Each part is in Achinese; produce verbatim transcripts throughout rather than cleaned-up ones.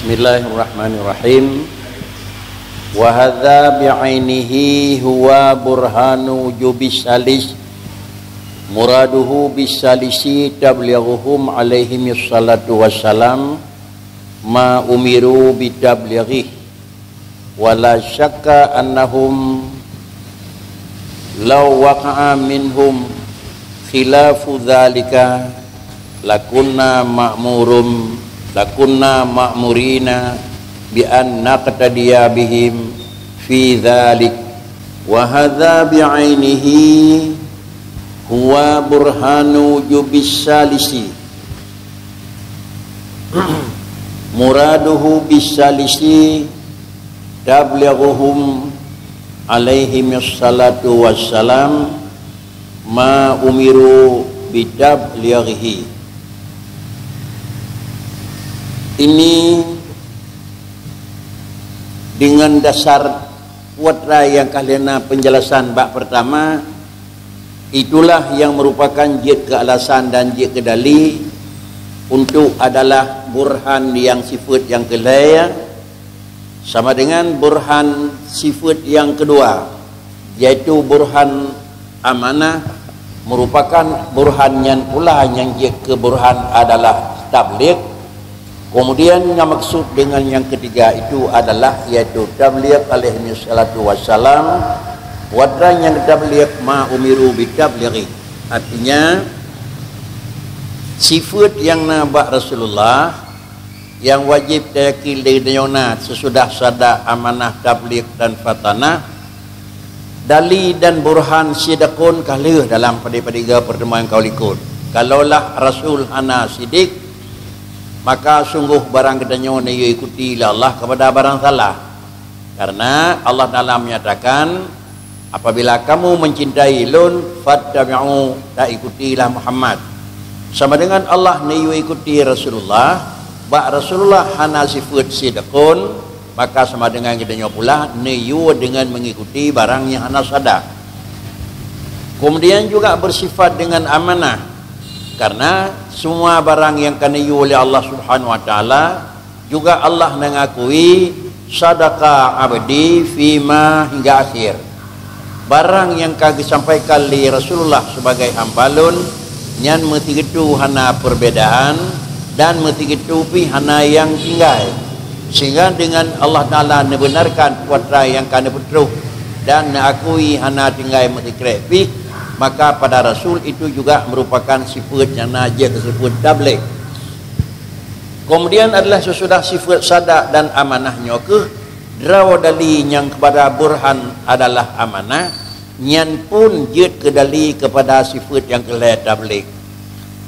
Bismillahirrahmanirrahim. Wa hadza bi'ainihi huwa burhanu wujubis salis. Muraduhu bis salisi tablighuhum alaihimis salatu wassalam ma umiru bitablighihi. Wa la syakka annahum law waqa'a minhum khilafu dzalika lakunna ma'murum, lakunna ma'murina bi an naqtadiya bihim fi dzalik. Wa hadza bi'ainihi huwa burhanu wujubis salisi. Muraduhu bis salisi tablighuhum alaihimis salatu wassalam ma umiru bitablighihi. Ini dengan dasar kuat nyang ka lheueh na penjelasan bak pertama, itulah yang merupakan jeuet keu alasan dan jeuet keu dali untuk adalah burhan nyang sifeuet nyang keulhèe, sama dengan burhan sifeuet nyang keudua, yaitu burhan amanah, merupakan burhan nyan pula nyang jeuet keu burhan adalah tabligh. Kemudian nyang maksud dengan nyang ketiga itu adalah yaitu tabligh alaihi salatu wassalam, wa nyang tabligh ma umiru bitablighi. Artinya, sifeuet nyang na bak Rasulullah nyang wajéb tayakin lé geutanyoe na sesudah sadak, amanah, tabligh dan fatanah, dali dan burhan sidqun ka lheueh dalam padé-padé ga pertemuan ka likot. Kalaulah Rasul hana sidik, maka sunggoh barang geutanyoe neuyue ikuti lé Allah kepada barang salah. Karena Allah Taala menyatakan, "Apabila kamu mencintai Lôn, fattabi'u, ta ikutilah Muhammad." Sama dengan Allah neuyue ikuti Rasulullah, bak Rasulullah hana sifeuet sidqun, maka sama dengan geutanyoe pula neuyue dengan mengikuti barang nyang hana sadak. Kemudian juga bersifat dengan amanah, karena semua barang nyang ka neuyue lé Allah Subhanahu wa Taala, juga Allah na ngakui, "Sadaqa abdi fima," hingga akhir. Barang nyang ka geusampaikan lé Rasulullah sebagai hamba Lôn, nyan meusigeutue hana perbedaan dan meusigeutue pih hana nyang tinggai. Sehingga dengan Allah Taala neubenarkan peue nyang ka neupeutrôh dan neuakui hana tinggai meusikrek pih, maka pada Rasul itu juga merupakan sifeuet nyang na jeuet keu sifeuet tabligh. Kemudian adalah sesudah sifeuet sadak dan amanah nyoe keuh, droe dali nyang kepada burhan adalah amanah, nyan pun jeuet keu dali kepada sifeuet nyang keulhèe tabligh.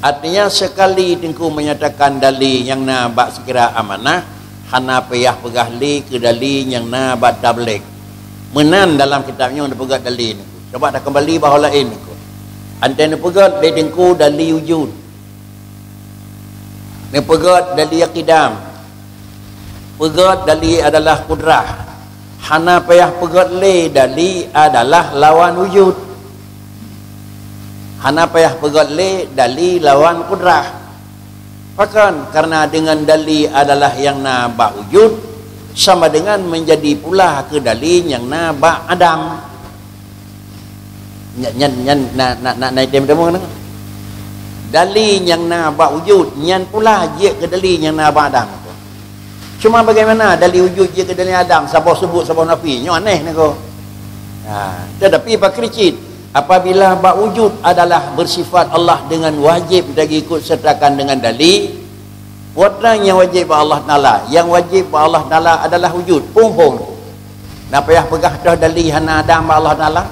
Artinya, sekali Teungku menyatakan dali nyang na bak sikira amanah, hana payah peugah lé keu dali nyang na bak tabligh. Meunan dalam kitab nyoe neupeugét dali Teungku. Cuba takeumbali bak laén Teungku. Antai neupeugét lé Teungku dali wujud. Neupeugét dali qidam. Peugét dali adalah kudrah. Hana payah peugét lé dali adalah lawan wujud. Hana payah peugét lé dali lawan kudrah. Pakon? Karena dengan dali adalah nyang na bak wujud, sama dengan menjadi pula keu dali nyang na bak adam. Nyan, nyan, nyan na, na, na, na item temu keunoe. Dali nyang na bak wujud, nyan pula jeuet keu dali nyang na bak adam. Cuma bagaimana dali wujud jeuet keu dali adam, saboh subut, saboh nafi? Nyoe aneh Teungku. Ha, tetapi pakri cit, apabila bak wujud adalah bersifat Allah dengan wajib diikut sertakan dengan dali, peue nyang wajib bak Allah Taala? Nyang wajib bak Allah Taala adalah wujud. Phôn-phôn. Na payah peugah toh dali hana adam bak Allah Taala?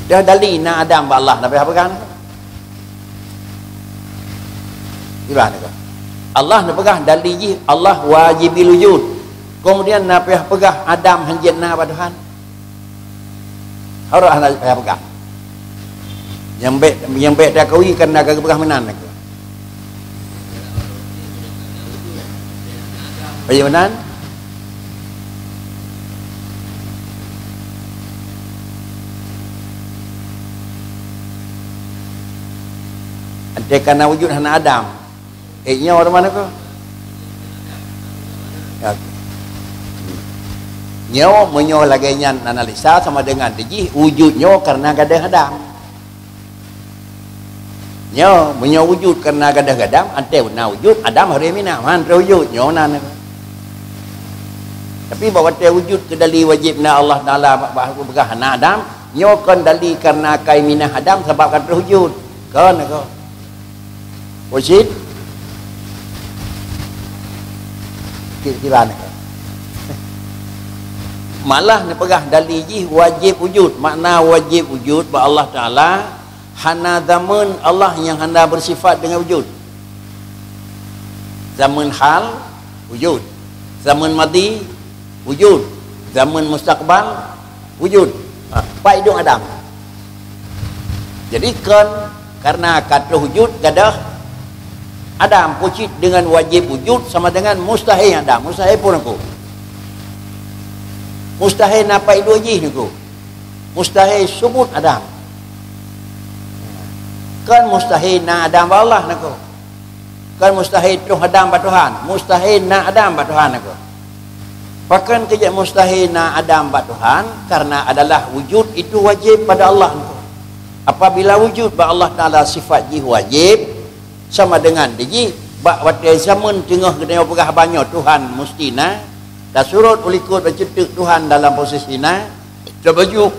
Toh dali na adam bak Allah, na payah peugah. Gimana kah? Allah neupeugah dali jih, Allah wajibil wujud. Kemudian na payah peugah adam hanjeuet na bak Tuhan. Harôh hana payah peugah. Nyang bèk, nyang bèk takawi kan na ka geupeugah meunan. Bagaimana? Andai kana wujud hana adam. Eh, nyoe ureueng mana ko? Nyoe meunyoe lagée nyan analisa sama dengan dijih wujud nyoe karena gadôh Adam. Nyoe meunyoe wujud karena gadôh Adam, anté na wujud Adam harôh minah, man troh wujud nyoe na. Tapi bak watée wujud keudali wajéb na Allah Taala bak, bak, bak hana Adam, nyoe kon dali karena akai minah Adam sabab ka troh wujud. Kon, kon. Wajib. Kira-kira ni. Malah neupeugah dali jih wajib wujud. Makna wajib wujud bak Allah Taala, hana zaman Allah nyang hana bersifat dengan wujud. Zaman hal, wujud. Zaman madi, wujud. Zaman mustaqbal, wujud. Ha, pat idong Adam. Jadi kon karena ka troh wujud gadôh Adam, pucit dengan wajib wujud sama dengan mustahil Adam. Mustahil pun aku. Mustahil na pat idong jih aku. Mustahil subut Adam. Kon mustahil na Adam bak Allah nako. Kon mustahil troh Adam bak Tuhan. Mustahil na Adam bak Tuhan nako. Pakon keu jeuet mustahil na Adam bak Tuhan? Karena adalah wujud itu wajib pada Allah nako. Apabila wujud bak Allah Taala sifat jih wajib, sama dengan dijih bak watée zaman teungoh geutanyoe peugah banyoe Tuhan musti na, tasurot u likot baceuteuk Tuhan dalam posisi na, Tabaju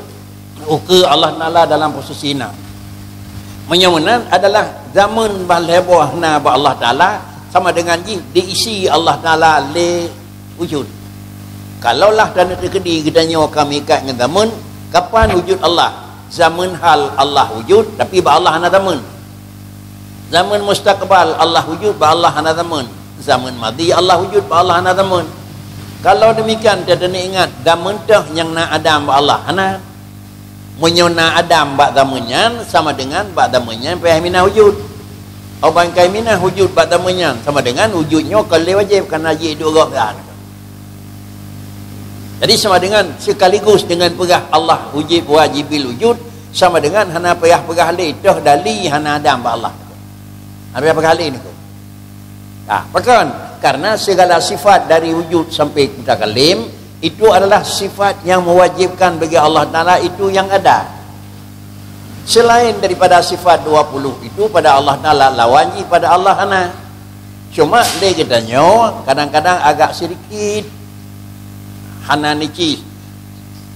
ukeue Allah Taala dalam posisi na. Meunyoe meunan adalah zaman bah lhée boh na bak Allah Taala, sama dengan jih diisi Allah Taala lé wujud. Kalaulah taneuk teukeudi geutanyoe ka meuikat ngon zaman, kapan wujud Allah? Zaman hal Allah wujud, tapi bak Allah hana zaman. Zaman mustaqbal Allah wujud, bak Allah hana zaman. Zaman madi Allah wujud, bak Allah hana zaman. Kalau demikian, teudeungoe ingat, zaman teuh nyang na Adam bak Allah hana. Meunyoe na Adam bak zaman nyan, sama dengan bak zaman nyan payah minah wujud. Au ban kai minah wujud bak zaman nyan, sama dengan wujud nyoe kon lé wajéb, karena jih duek gob dan. Jadi sama dengan sekaligus dengan peugah Allah wujib wajibil wujud, sama dengan hana payah peugah lé toh dali hana Adam bak Allah. Hana payah peugah lé niko. Nah, pakon? Karena segala sifat dari wujud sampai mutakallim itu adalah sifat yang mewajibkan bagi Allah Taala itu yang ada. Selain daripada sifat dua puluh itu pada Allah Taala lawan jih pada Allah hana. Cuma lé geutanyoe kadang-kadang agak sedikit hana neuci.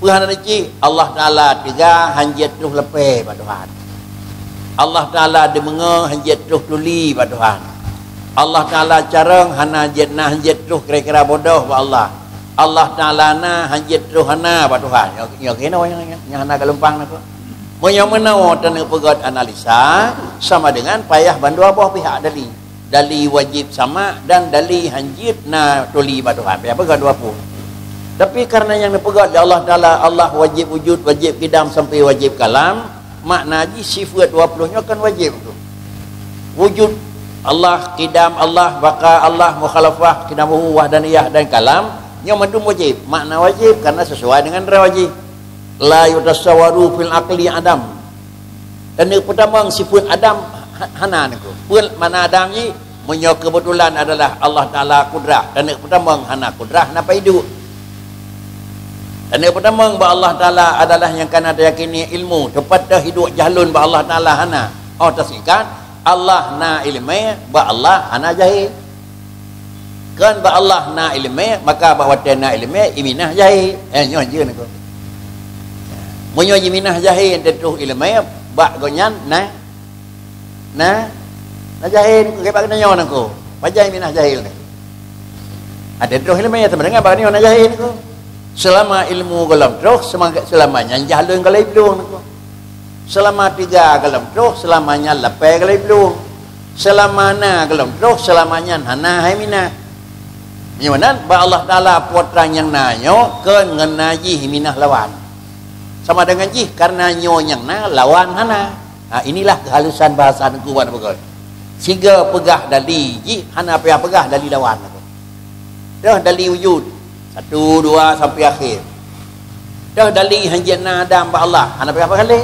Peue hana neuci? Allah Taala teuga han jeuet troh lapée bak Tuhan. Allah Taala deumeungoe han jeuet troh tuli bak Tuhan. Allah Taala carông hana jeuet na han jeuet troh kira-kira bodoh bak Allah. Allah Taala na han jeuet troh hana bak Tuhan. Nyoe, nyoe keunoe nyang, nyang, nyang hana galumpang nako. Meunyoe meunoe taneuk peugét analisa, sama dengan payah bandua boh pihak dali. Dali wajib sama dan dali han jeuet na tuli bak Tuhan. Payah peugét dua ploh. Tapi karena nyang neupeugét lé Allah Taala, Allah wajib wujud, wajib kidam sampai wajib kalam, makna jih sifat dua ploh nyoe kan wajib tu. Wujud Allah, kidam Allah, baqa Allah, mukhalafah, kidamuhu, wahdaniyah dan kalam, nyoe mandum wajib. Makna wajib karena sesuai dengan rai wajib. La yutasawwaru fil aqli adam. Taneuk peutamong sifat adam ha-, hana niko. Peue makna adam jih? Meunyoe keubeutulan adalah Allah Taala kudrah, taneuk peutamong hana kudrah, hana payah iduek. Taneuk peutamong bak Allah Taala adalah nyang kana tayakini ilmu, teupat teuh iduek jahlon bak Allah Taala hana. Oh, tasingkat, Allah na ileumé, bak Allah hana jahé. Kan bak Allah na ileumé, maka bak watée na ileumé, iminah jahé. Eh, nyoe jeue niko. Meunyoe jiminah jahé, teutroh ileumé, bak gobnyan na, na, na jahé niko, bak geutanyoe niko. Pajan iminah jahé niko. Ada troh ileumé, sama dengan bak nyoe na jahé niko. Selama ilmu gohlom troh, sema-, selama nyan jahlon gohlom iblong niko. Selama teuga gohlom troh, selama nyan lapée gohlom iblong. Selama na gohlom troh, selama nyan hana hai minah. Meunyoe meunan, bak Allah Taala putra nyang na nyoe kon ngon na jih minah lawan. Sama dengan jih, karena nyoe nyang na lawan hana. Ha, inilah kehalusan bahasa Teungku bak neupeugah. Siga peugah dali jih, hana payah peugah dali lawan. Teuh dali wujud. Satu, dua, sampai akhé. Teuh dali han jeuet na adam bak Allah, hana payah peugah lé.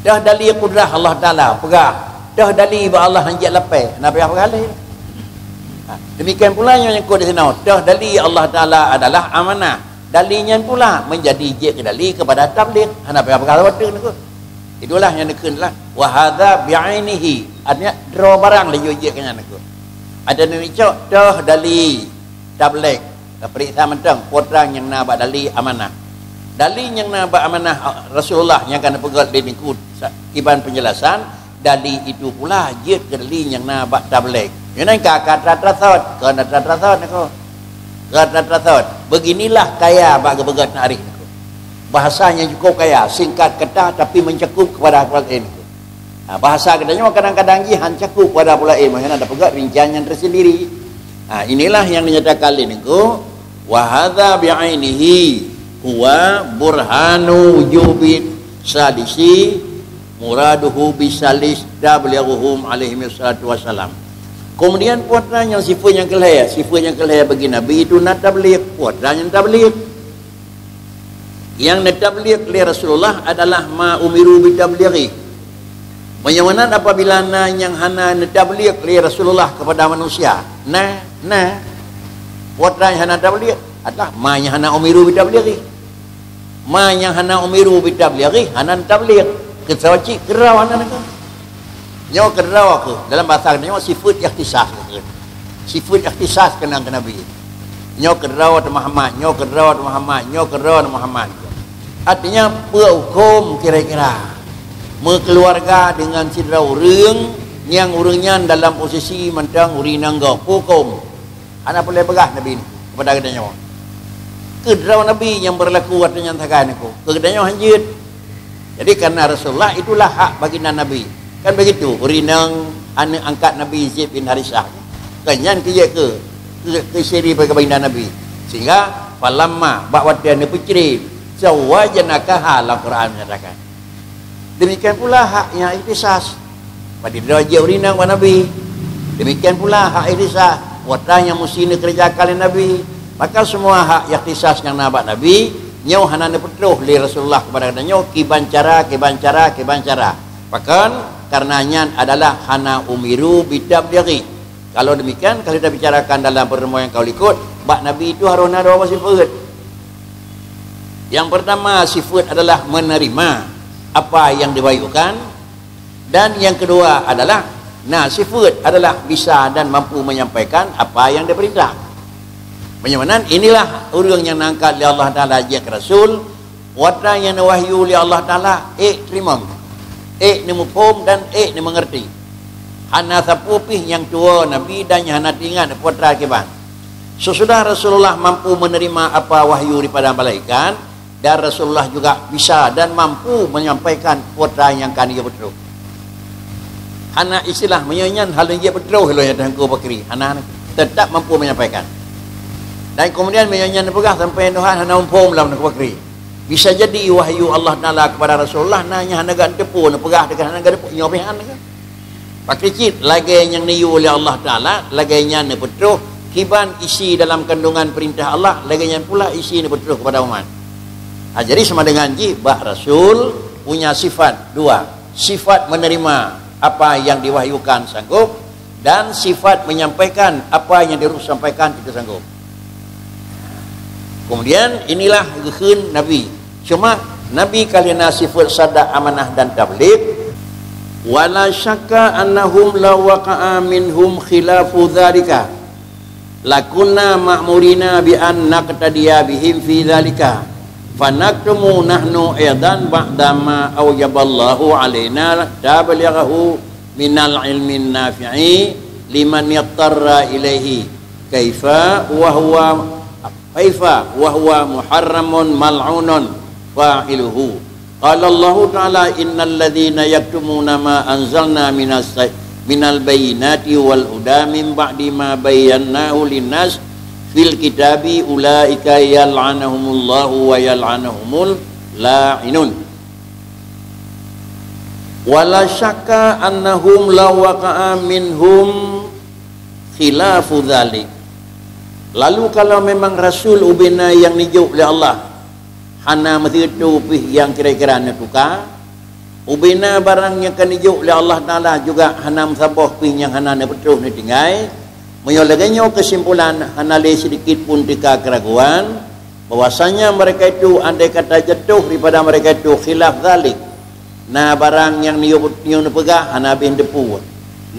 Teuh dali kudrah Allah Taala, peugah. Teuh dali bak Allah han jeuet lapée, hana payah peugah lé. Ha, demikian pula nyang nyangkut di sinoe, toh dali Allah Taala adalah amanah. Dali nyan pula menjadi jeuet keu dali kepada tabligh. Hana payah peugah lawat tu, Teungku. Itulah yang dikheun lah. Wa hadza bi'ainihi. Artinya, droe barang laju jeuet keu nyan, Teungku. Ada neucok, toh dali tabligh. Taperiksa mantong, peue treuk nyang na bak dali amanah. Dali nyang na bak amanah, ah, Rasulullah nyang ka neupeugét lé Teungku sa-, kiban penjelasan, dali itu pula jeuet keu dali nyang na bak tabligh. Nyoe nan ka, ka that-that sot, ka that-that sot, Teungku. Ka that-that sot. Beginilah kaya bak geupeugét na arif, Teungku. Bahasa nyang cukup kaya, singkat, ketat, tapi mencakup kepada hafalan ilmu. Ha, bahasa geutanyoe kadang-kadang jih han cakup pada pula ilmu, hana tapeugah rincian nyang tersendiri. Ha, inilah yang dinyatakan lé Teungku, "Wa hadza bi'ainihi huwa burhanu wujubi salisi muraduhu bisalis tablighuhum alaihi wassalatu wassalam." Kemudian, peue treuk nyang sifat nyang keulhèe, sifat nyang keulhèe bagi Nabi itu na tabligh, peue treuk nyang tabligh. Nyang neutabligh lé Rasulullah adalah ma umiru bitablighi. Meunyoe meunan, apabila na nyang hana neutabligh lé Rasulullah kepada manusia, na, na, peue treuk nyang hana tabligh adalah ma nyang hana umiru bitablighi. Ma nyang hana umiru bitablighi hana neutabligh. Keu saboh cit keudroe hana neuka. Nyoe keudroe kheueh, dalam bahasa geutanyoe sifat ikhtisas kheueh. Sifat ikhtisas keunong keu Nabi. Nyoe keudroe teuma Muhammad, nyoe keudroe teuma Muhammad, nyoe keudroe teuma Muhammad. Artinya, peue huköm kira-kira meukeuluwarga deungon sidroe ureuëng nyang ureuëng nyan dalam posisi mantong ureuëng inong gob? Peue huköm? Hana peureulée peugah Nabi nyoe kepada geutanyoe. Keudroe Nabi nyang beurlaku watée nyan sagai, Teungku. Keu geutanyoe hanjeuet. Jadi, karena Rasulullah itulah hak baginda Nabi. Kan begitu, ureuëng inong aneuëk angkat Nabi Zaid bin Harisah. Kan nyan keu, keu, keu isteri baginda Nabi. Sehingga, falamma, bak watée neupeucre, zawwajnakaha, lam Quran menyatakan. Demikian pula hak nyang ikhtisas. Padahai droe jeuet ureuëng inong bak Nabi. Demikian pula hak ikhtisas, watée nyang musti neukeureujakan lé Nabi. Maka semua hak ikhtisas nyang na bak Nabi, nyoe hana neupeutroh lé Rasulullah kepada geutanyoe kiban cara, kiban cara, kiban cara. Pakon, karena nyan adalah hana umiru bitablighi. Kalau demikian, kalau kita bicarakan dalam pertemuan yang kau likot, bak Nabi itu harus na dua sifat. Yang pertama, sifat adalah menerima apa yang diwahyukan, dan yang kedua adalah, nah, sifat adalah bisa dan mampu menyampaikan apa yang diperintah. Meunyoe meunan, inilah ureuëng nyang neuangkat lé Allah Taala jeuet keu rasul, watée nyang neuwahyu lé Allah Taala, ék teurimong, ék neumuphom dan ék neumeungeurti. Hana sapeue pih nyang tuwoe Nabi dan nyang hana teuingat peue treuk kiban. Sesudah Rasulullah mampu menerima apa wahyu daripada malaikat, dan Rasulullah juga bisa dan mampu menyampaikan peue treuk nyang ka neupeutroh. Hana istilah meunyoe nyan hal nyang jeuet peutroh lôn nyang Teungku Bakri. Hana, tetap mampu menyampaikan. Dan kemudian meunyoe nyan neupeugah sampai Tuhan hana muphom lam Teungku Bakri. Bisa jadi wahyu Allah Taala kepada Rasulullah na nyang hana geuteupeu neupeugah deungon hana geuteupeu nyoe pih hana. Pakri cit lagée nyang neuyue lé Allah Taala, lagée nyan neupeutroh kiban isi dalam kandungan perintah Allah, lagée nyan pula isi neupeutroh kepada umat. Ha, jadi sama dengan jih bak rasul punya sifat dua, sifat menerima apa yang diwahyukan sanggup, dan sifat menyampaikan apa yang disuruh sampaikan itu sanggup. Kemudian inilah geukheun Nabi. Cuma Nabi ka lheueh na sifat sadaq, amanah dan tabligh. Wala syakka annahum law waqa'a minhum khilafu dzalika lakunna ma'murina bi an naqtadiya bihim fi dzalika. Fanaktumu nahnu aidan ba'da ma aujaballahu alaina tablighahu minal ilmin nafi'i liman yattarra ilaihi. Kaifa wa huwa, kaifa wa huwa muharramun mal'unun fa'iluhu. Qala Allahu Ta'ala, "Innal ladzina yaktumuna ma anzalna minas sa-, minal bayyinati wal huda min ba'di ma bayyannahu linnas fil kitabi ulaika yal'anuhumullahu wa yal'anuhumul la'inun." Wala syakka annahum law waqa'a minhum khilafu dzalik. Lalu kalau memang rasul ubena nyang neujok lé Allah hana meusireutôh pih nyang kira-kira neutuka, ubena barang nyang ka neujok lé Allah Taala juga hana meusaboh pih nyang hana neupeutroh neutinggai, Meunyoe lagée nyoe keusimpulan, hana lé sidikit pun teuka keuraguan bahwasanya mereka itu andai kata jatuh daripada mereka itu khilaf zalik, na barang nyang neuyue, neuyue neupeugah hana habéh neuteupeue,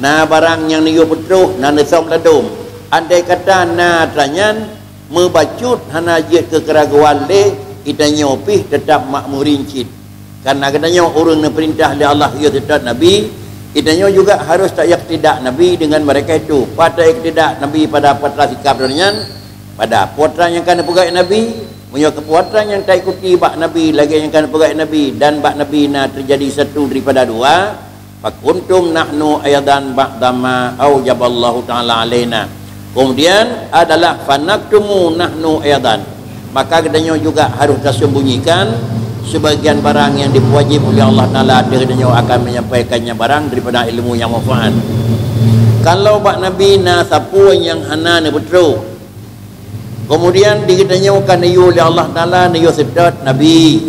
na barang nyang neuyue peutroh na neusöm ladôm. Andai kata na atra nyan meubacut hana jeuet keu keuraguan lé, geutanyoe pih teutab makmurin cit. Karena geutanyoe ureuëng neupeurintah lé Allah yue seutôt Nabi, geutanyoe juga harus taiqtidak Nabi dengan mereka itu. Pat taiqtidak Nabi pada peue atra sikap droe nyan, pada peue atra nyang ka neupeugah Nabi. Meunyoe keu peue atra nyang taikuti bak Nabi lagée nyang ka neupeugah Nabi dan bak Nabi na teujadi satu daripada dua, fakuntum nahnu aidan ba'da ma aujaballahu ta'ala alaina. Kemudian adalah fanaktumu nahnu aidan. Maka geutanyoe juga harus tasembunyikan sebagian barang yang diwajib oleh Allah Taala ateueh geutanyoe akan menyampaikannya barang daripada ilmu yang manfaat. Kalau bak Nabi na sapeue nyang hana neupeutroh, kemudian di geutanyoe ka neuyue lé Allah Taala neuyue seutôt Nabi.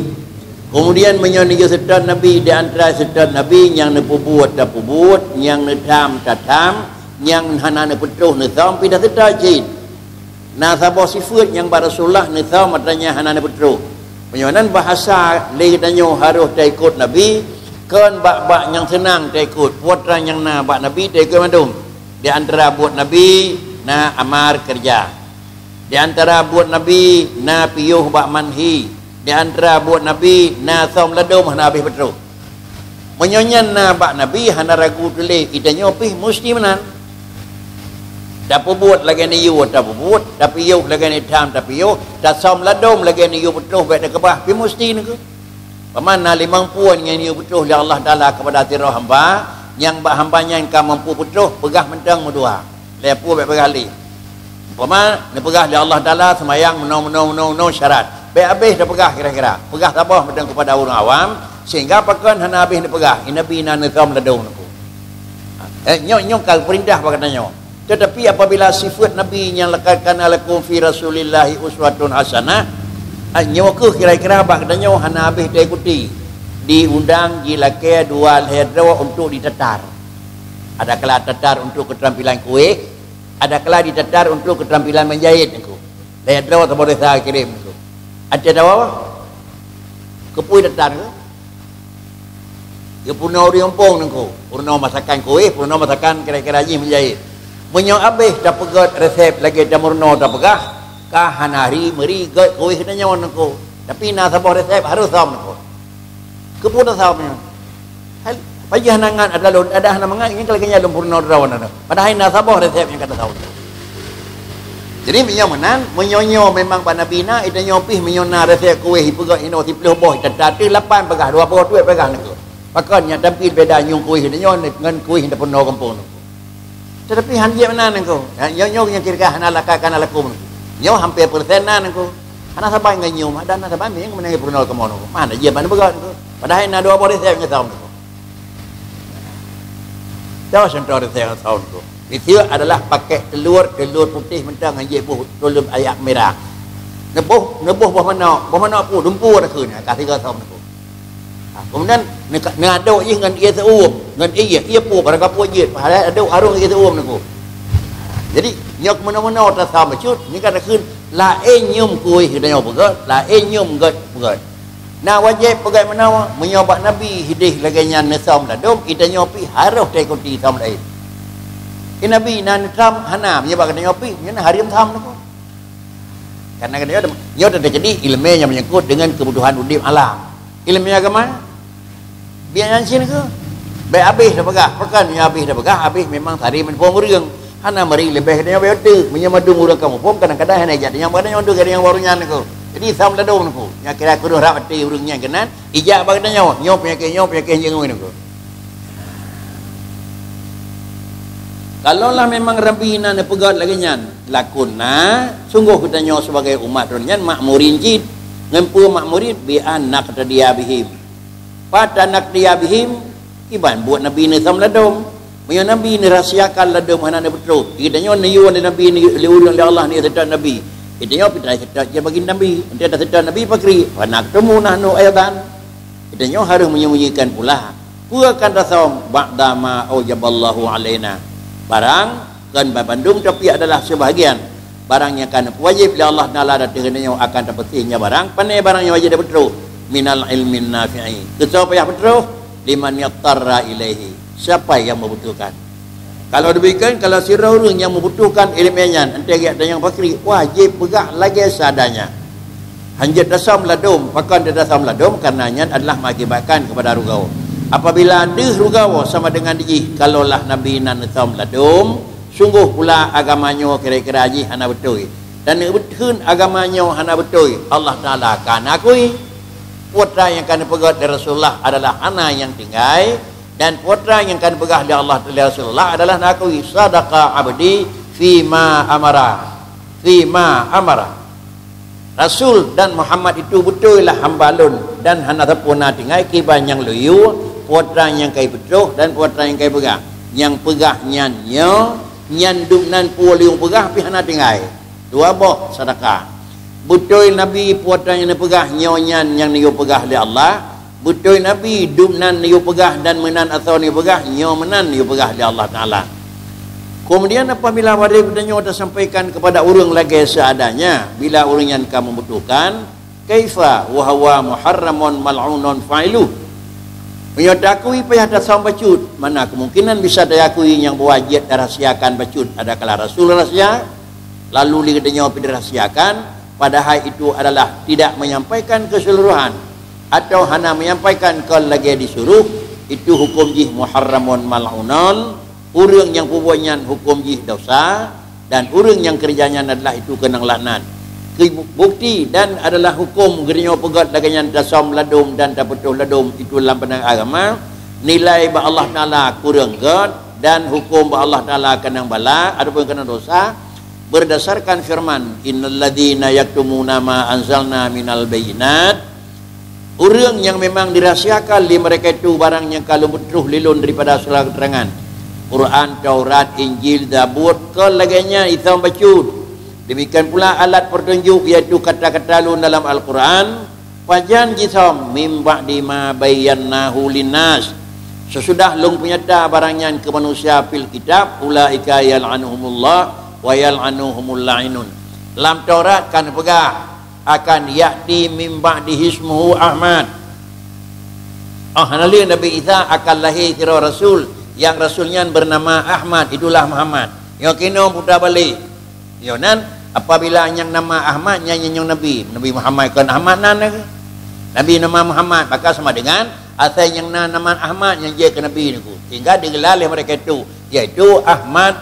Kemudian meunyoe neuyue seutôt Nabi, di antara seutôt Nabi nyang neupeubuet tapeubuet, nyang neutham tatham, nyang hana neupeutroh neusöm pih taseutôt cit. Na saboh sifeuet nyang bak Rasulullah neusöm atra nyan hana neupeutroh. Meunyoe nan bahasa lé geutanyoe harôh taikot Nabi, kon bak-bak nyang seunang taikot, peue atra nyang na bak Nabi taikot mandum. Di antara buet Nabi na amar keureuja. Di antara buet Nabi na piôh bak manhi. Di antara buet Nabi na söm ladôm hana habéh peutroh. Meunyoe nyan na bak Nabi hana ragu teuh lé, geutanyoe pih musti meunan. Tapeubuet lagée neuyue tapeubuet, tapiôh lagée neutham tapiôh, tasöm ladôm lagée neuyue peutroh bék takeubah pih musti nyoe. Paman na limong peue nyang neuyue peutroh lé Allah Taala keupada sidroe hamba, nyang bak hamba nyan ka mampu peutroh, peugah mantong meudua. Lhée peue bék peugah lé. Umpama neupeugah lé Allah Taala seumayang meunoe, meunoe, meunoe, meunoe syarat. Bék habéh tapeugah kira-kira. Peugah saboh mantong keupada ureuëng awam, sehingga pakon hana habéh neupeugah, "Nabi na neusöm ladôm nyoe." Eh, nyoe, nyoe ka peurintah bak geutanyoe. Tetapi apabila sifat Nabi nyang laqad kana lakum fi Rasulillahi uswatun hasanah, ah, nyoe keuh kira-kira bak geutanyoe hana habéh taikuti. Diundang jilakée dua lhée droe untuk ditatar. Ada kala tatar untuk keterampilan kueh, ada kala ditatar untuk keterampilan menjahit nyoe keuh. Lhée droe saboh desa kirém nyoe keuh. Até tawa, keupeue tatar nyoe keuh? Geupeurunoe ureuëng gampông nyoe keuh, peurunoe masakan kueh, peurunoe masakan kira-kira jih menjahit. Meunyoe habéh tapeugét resep lagée tameurunoe tapeugah, ka hana hari meuri gét kueh tanyoe nyoe keuh. Tapi na saboh resep harôh söm nyoe keuh. Keupeue tasöm nyoe? Hai, pajan hana ngat atra lôn, adak hana mangat, nyan ka lagée nyan lôn peurunoe droe nyoe. Padahai na saboh resep nyang ka tasöm. Jadi meunyoe meunan, meunyoe nyoe memang bak Nabi na, geutanyoe pih meunyoe na resep kueh ipeugét inoe siplôh boh, tatar lapan peugah, dua ploh tuet peugah nyoe keuh. Pakon nyang tampil beda nyang kueh nyoe ngon kueh nyang tapeurunoe gampông nyoe. Tetapi han jeuet meunan nyoe keuh. Nyoe, nyoe nyang kira-kira hana laqad kana lakum. Nyoe hampir persen na nyoe keuh. Hana saban ngon nyoe, dan hana saban meunan peurunoe kamoe nyoe keuh. Mana jeuet ban beugét nyoe keuh. Padahai na dua boh resep nyang söm nyoe keuh. Contoh resep nyang söm nyoe keuh. Miseue adalah pakai telur, telur putih mantong han jeuet boh telur ayam merah. Neuboh, neuboh boh manok, boh manok peue, dumpeue takheun, ka sigoe söm nyoe keuh. Ha, kemudian neuka-, neuadok jih ngon ié seuuem, ngon ié, ié peue barang kapeue jeuet, padahai adok harôh ié seuuem nyoe keuh. Jadi, nyoe meunoe-meunoe tasöm bacut, nyoe ka takheun laén nyoe kueh geutanyoe peugét, laén nyoe gét peugét. Na wajéb peugét meunoe, meunyoe bak Nabi hidéh lagée nyan neusöm ladôm, geutanyoe pih harôh taikuti söm laén. Di Nabi na neusöm hana, meunyoe bak geutanyoe pih, nyan hareuem söm nyoe keuh. Karena nyoe, nyoe teujadi ileumé nyang menyangkut dengan kebutuhan udeb alam. Ileumé agama, biar nyan cit keuh. Bék habéh tapeugah, pakon nyang habéh tapeugah, habéh memang sari meuphom ureuëng. Hana meuri leubeh dari nyoe bék teuk. Meunyoe mandum ureuëng ka muphom, kadang-kadang hana ijak nyang bak nyoe, untuk nyang baru nyan keuh. Jadi, söm ladôm nyoe keuh. Nyang kira keuneuk rab até ureuëng nyan keunan, ijak bak geutanyoe, nyoe peunyakét, nyoe peunyakét nyang ngui nyoe keuh. Kalaulah memang Nabi na neupeugét lagée nyan, lakunna, sunggoh geutanyoe sibagai umat droe nyan makmurin cit. Ngon peue makmurin? Bi an naqtadiya bihim. Pat naqtadiya bihim, kiban buet Nabi neusöm ladôm. Meunyoe Nabi neurahsiakan ladôm hana neupeutroh, geutanyoe neuyue lé Nabi, neuyue lé ureuëng lé Allah, neuyue seutôt Nabi. Geutanyoe pih taseutôt jih bagi Nabi. Enteuk taseutôt Nabi pakri, "Wa naktumu nahnu aidan." Geutanyoe harôh meunyeunyikan pula. Peue akan tasöm? "Ba'da ma aujaballahu alaina." Barang Kon bandum, tapi adalah sebahagian barang nyang ka neupeuwajéb lé Allah Taala ateueh geutanyoe akan tapeusieh nyan barang. Pane barang nyang wajéb tapeutroh? Minal ilmin nafi'i. Keu soe payah peutroh? Liman yadtarra ilaihi. Siapa yang membutuhkan. Kalau demikian, kalau sidroe ureuëng nyang membutuhkan ilmu nyan, enteuk geutanyoe pakri, wajéb peugah lagée seadanya. Hanjeuet tasam ladom, pakon tasam ladom, karena nyan adalah mengakibatkan kepada rugoe. Apabila deuh rugoe sama dengan dijih, kalaulah Nabi nan tasam ladom, sungguh pula agama nyoe kira-kira jih hana beutôi. Dan neubeutheun agama nyoe hana beutôi, Allah Taala akan akui. Peue nyang ka neupeugét lé Rasulullah adalah hana nyang tinggai, dan peue nyang ka neupeugah lé Allah, lé Rasulullah adalah neukui, "Sadaqa abdi fima amara." Fima amara. Rasul dan Muhammad itu beutôi lah hamba lôn, dan hana sapeue na tinggai kiban nyang lôn yue, peue nyang ka ipeutroh dan peue nyang ka ipeugah. Nyang peugah nyan nyoe, nyan dum nan peue lôn peugah pih hana tinggai. Dua boh sadaka. Beutôi Nabi peue nyang neupeugah nyoe nyan nyang neuyue peugah lé Allah. Beutôi Nabi dum nan neuyue peugah dan meunan asoe neuyue peugah, nyoe meunan neuyue peugah lé Allah Taala. Kemudian apabila wajéb geutanyoe tasampaikan kepada ureuëng lagée seadanya, bila ureuëng nyan ka membutuhkan, kaifa wa huwa muharramun mal'unun fa'iluh. Meunyoe takui payah tasam bacut, mana kemungkinan bisa takui nyang wajéb dirahasiakan bacut adakala Rasul rahasia, lalu lé geutanyoe pih dirahasiakan, padahai itu adalah tidak menyampaikan keseluruhan atau hana menyampaikan kon lagée disuruh, itu huköm jih muharramun mal'unun, ureuëng nyang peubuet nyan huköm jih dosa, dan ureuëng nyang keureuja nyan adalah itu keunong laknat. Bukti dan adalah huköm geutanyoe peugét lagée nyan tasam ladom dan tapeutroh ladom itu lam pandangan agama, nilai bak Allah Taala kureueng gét, dan huköm bak Allah Taala keunong bala ataupun keunong dosa, berdasarkan firman, "Innal ladzina yaktumuna ma anzalna minal bayyinat." Ureuëng nyang memang dirahasiakan lé mereka itu barang nyang ka lôn peutroh lé lôn daripada segala keterangan, Quran, Taurat, Injil, Zabur, kon lagée nyan isom bacut. Demikian pula alat petunjuk, yaitu kata-kata lôn dalam Al-Quran, pajan jisom, "Mim ba'di ma bayyannahu linnas." Sesudah lôn peunyata barang nyan keu manusia fil kitab, "Ulaika yal'anuhumullah wa yal'anuhumul la'inun." Lam Taurat kan peugah, akan ya'ti mim ba'dihi ismuhu Ahmad. Oh, hana lé Nabi Isa akan lahé sidroe rasul, nyang rasul nyan bernama Ahmad, itulah Muhammad. Nyoe keunoe putra balek. Nyoe nan, apabila nyang nama Ahmad, nyan nyang nabi. Nabi Muhammad kon Ahmad nan lagée. Nabi nama Muhammad, maka sama dengan asai nyang na nama Ahmad nyang jeuet keu nabi niku. Sehingga digelar lé mereka itu, yaitu Ahmad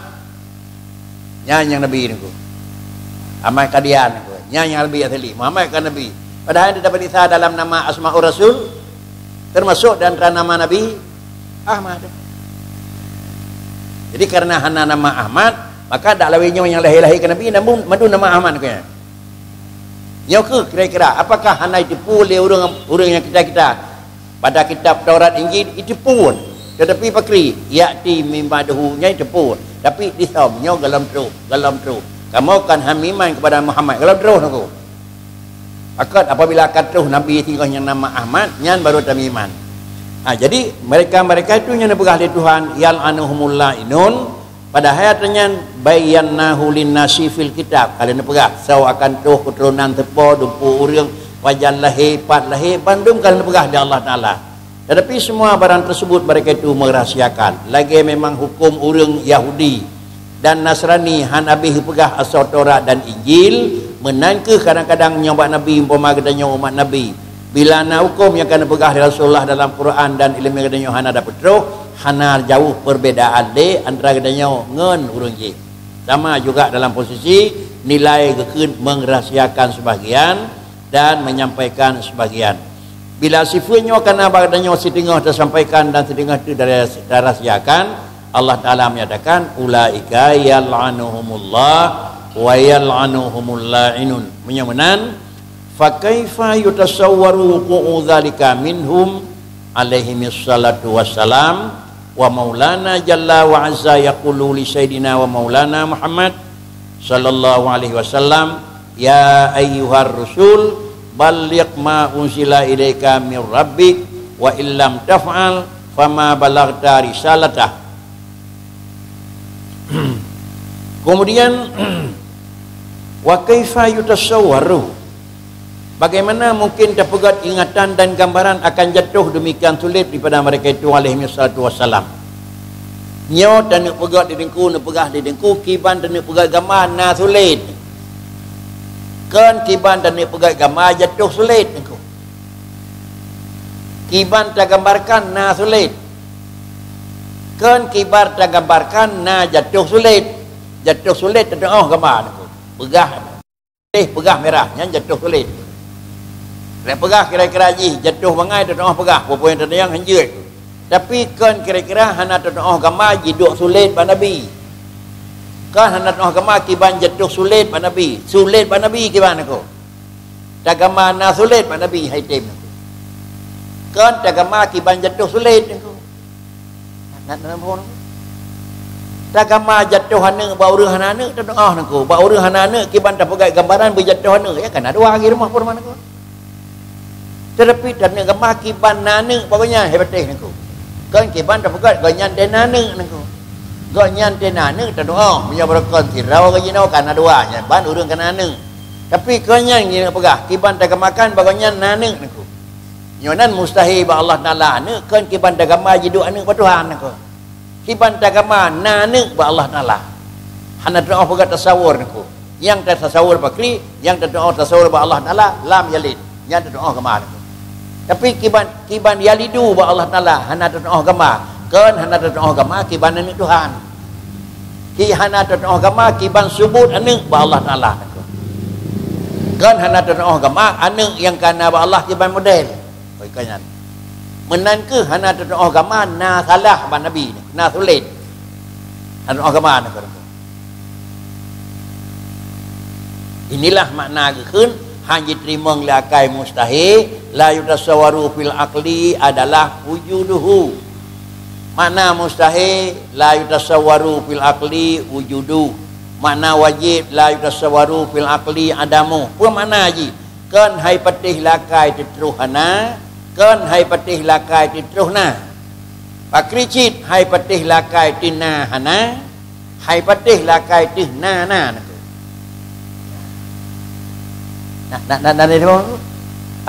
Nyan nyang nabi niku. Ahmad Qadian niku. Nyan nyang nabi asli. Muhammad kan nabi. Padahai di dapat Isa dalam nama Asmaul Rasul, termasuk di antara nama Nabi Ahmad. Jadi karena hana nama Ahmad, maka dak lawét nyoe nyang lahé-lahé keu Nabi, namun mandum nama Ahmad niku nyan. Nyoe kheueh kira-kira, apakah hana jiteupeue lé ureuëng, ureuëng nyang kita-kita? Pada kitab Taurat Injil jiteupeue, tetapi pakri, ya'ti mim ba'dihi nyan jiteupeue, tapi disom nyoe gohlom troh, gohlom troh. Kamoe kan han meuiman kepada Muhammad, gohlom troh niku. Pakon apabila ka troh nabi singoh nyang nama Ahmad, nyan baru tameuiman. Ha, jadi mereka-mereka itu nyang dipeugah lé Tuhan, "Yal'anuhumul la'inun." Padahai atra nyan, "Bayyannahu linnasi fil kitab." Ka lheueh neupeugah, "Soe akan troh keuturonan teupo, dumpeue ureuëng, pajan lahé, pat lahé, bandum ka lheueh neupeugah lé Allah Taala." Tetapi semua barang tersebut mereka itu merahasiakan. Lagée memang huköm ureuëng Yahudi dan Nasrani hana habéh geupeugah asoe Taurat dan Injil, meunan kheueh kadang-kadang nyoe bak Nabi, umpama geutanyoe umat Nabi. Bila na huköm nyang ka neupeugah lé Rasulullah dalam Quran dan ileumé geutanyoe hana tapeutroh, hana jauh perbedaan lé antara geutanyoe ngon ureuëng jih. Sama juga dalam posisi nilai geukheun meurahasiakan sebahagian dan menyampaikan sebahagian. Bila sifeuet nyoe ka na bak geutanyoe siteungoh tasampaikan dan siteungoh teuk tarahasiakan, Allah Taala menyatakan, "Ulaika yal'anuhumullah wa yal'anuhumul la'inun." Meunyoe meunan, "Fa kaifa yutasawwaru wuqu'u dzalika minhum alaihimis salatu wassalam, wa maulana jalla wa azza yaqulu li sayyidina wa maulana Muhammad sallallahu alaihi wasallam, ya ayyuhar rasul, balligh ma unzila ilaika mir rabbik, wa illam taf'al, fama balaghta risalatah." Kemudian, wa kaifa yutasawwaru? Bagaimana mungkin tapeugét ingatan dan gambaran akan jatuh demikian sulit daripada mereka itu alaihi wassalatu wassalam? Nyoe taneuk peugét di teungku, neupeugah di teungku, kiban taneuk peugét gama na sulet. Kon kiban taneuk peugét gama jatuh sulet teungku. Kiban tagambarkan na sulet. Kon kiban tagambarkan na jatuh sulet. Jatuh sulet teutuoh gama teungku. Peugah. Eh, peugah mirah, nyan jatuh sulet. Lé peugah kira-kira jih jatuh bangai, teutuoh peugah, peue-peue nyang teutuoh hanjeuet. Tapi kon kira-kira hana teutuoh gama jiduek sulet bak Nabi. Kon hana teutuoh gama kiban jatuh sulet bak Nabi. Sulet bak Nabi kiban aku. Tagama na sulet bak Nabi hai tem aku. Kon tagama kiban jatuh sulet aku. Nyan, nyan, nyan. Tagama jatuh aneuk bak ureueng hana aneuk, teudoa nangku. Bak ureueng hana aneuk, kiban tapeugét gambaran beujatuh aneuk, ya kan? Dua lagi rumoh pun nangku. Tetapi taneuk gama kiban na aneuk bak gobnyan, hai patéh nangku. Kon kiban tapeugét gobnyan teuh na aneuk nangku. Gobnyan teuh na aneuk, teudoa. Meunyoe beureukan sidroe ka jinoe, ka na dua, nyan ban ureueng ka na aneuk. Tapi kon nyan nyang peugah, kiban tagamakan bak gobnyan na aneuk nangku. Nyoe nan mustahil bak Allah Taala aneuk, kon kiban tagama jiduek aneuk bak Tuhan nangku. Kiban tagama na aneuk bak Allah Taala. Hana teutuoh peugah tasawur nangku. Nyang tasawur pakri, nyang teutuoh tasawur bak Allah Taala, lam yalid. Nyang teutuoh gama nangku. Tapi kiban, kiban yalidu bak Allah Taala, hana teutuoh gama. Kon hana teutuoh gama, kiban aneuk Tuhan. Ki hana teutuoh gama, kiban subut aneuk bak Allah Taala nangku. Kon hana teutuoh gama, aneuk nyang ka na bak Allah kiban model. Oi, ka nyan. Meunan keuh hana teutuoh gama na salah bak Nabi, na sulet. Hana teutuoh gama na keuh. Inilah makna geukheun hana jiteurimong lé akai mustahil, la yutasawwaru fil aqli adalah wujuduhu. Makna mustahil, la yutasawwaru fil aqli wujudu. Makna wajib, la yutasawwaru fil aqli adamu. Peue makna jih? Kon hai patéh lé akai teutroh hana, kon hai patéh lé akai teutroh na. Pakri cit hai patéh lé akai teuh na hana, hai patéh lé akai teuh na na nangku. Na, na, na, na, na, na,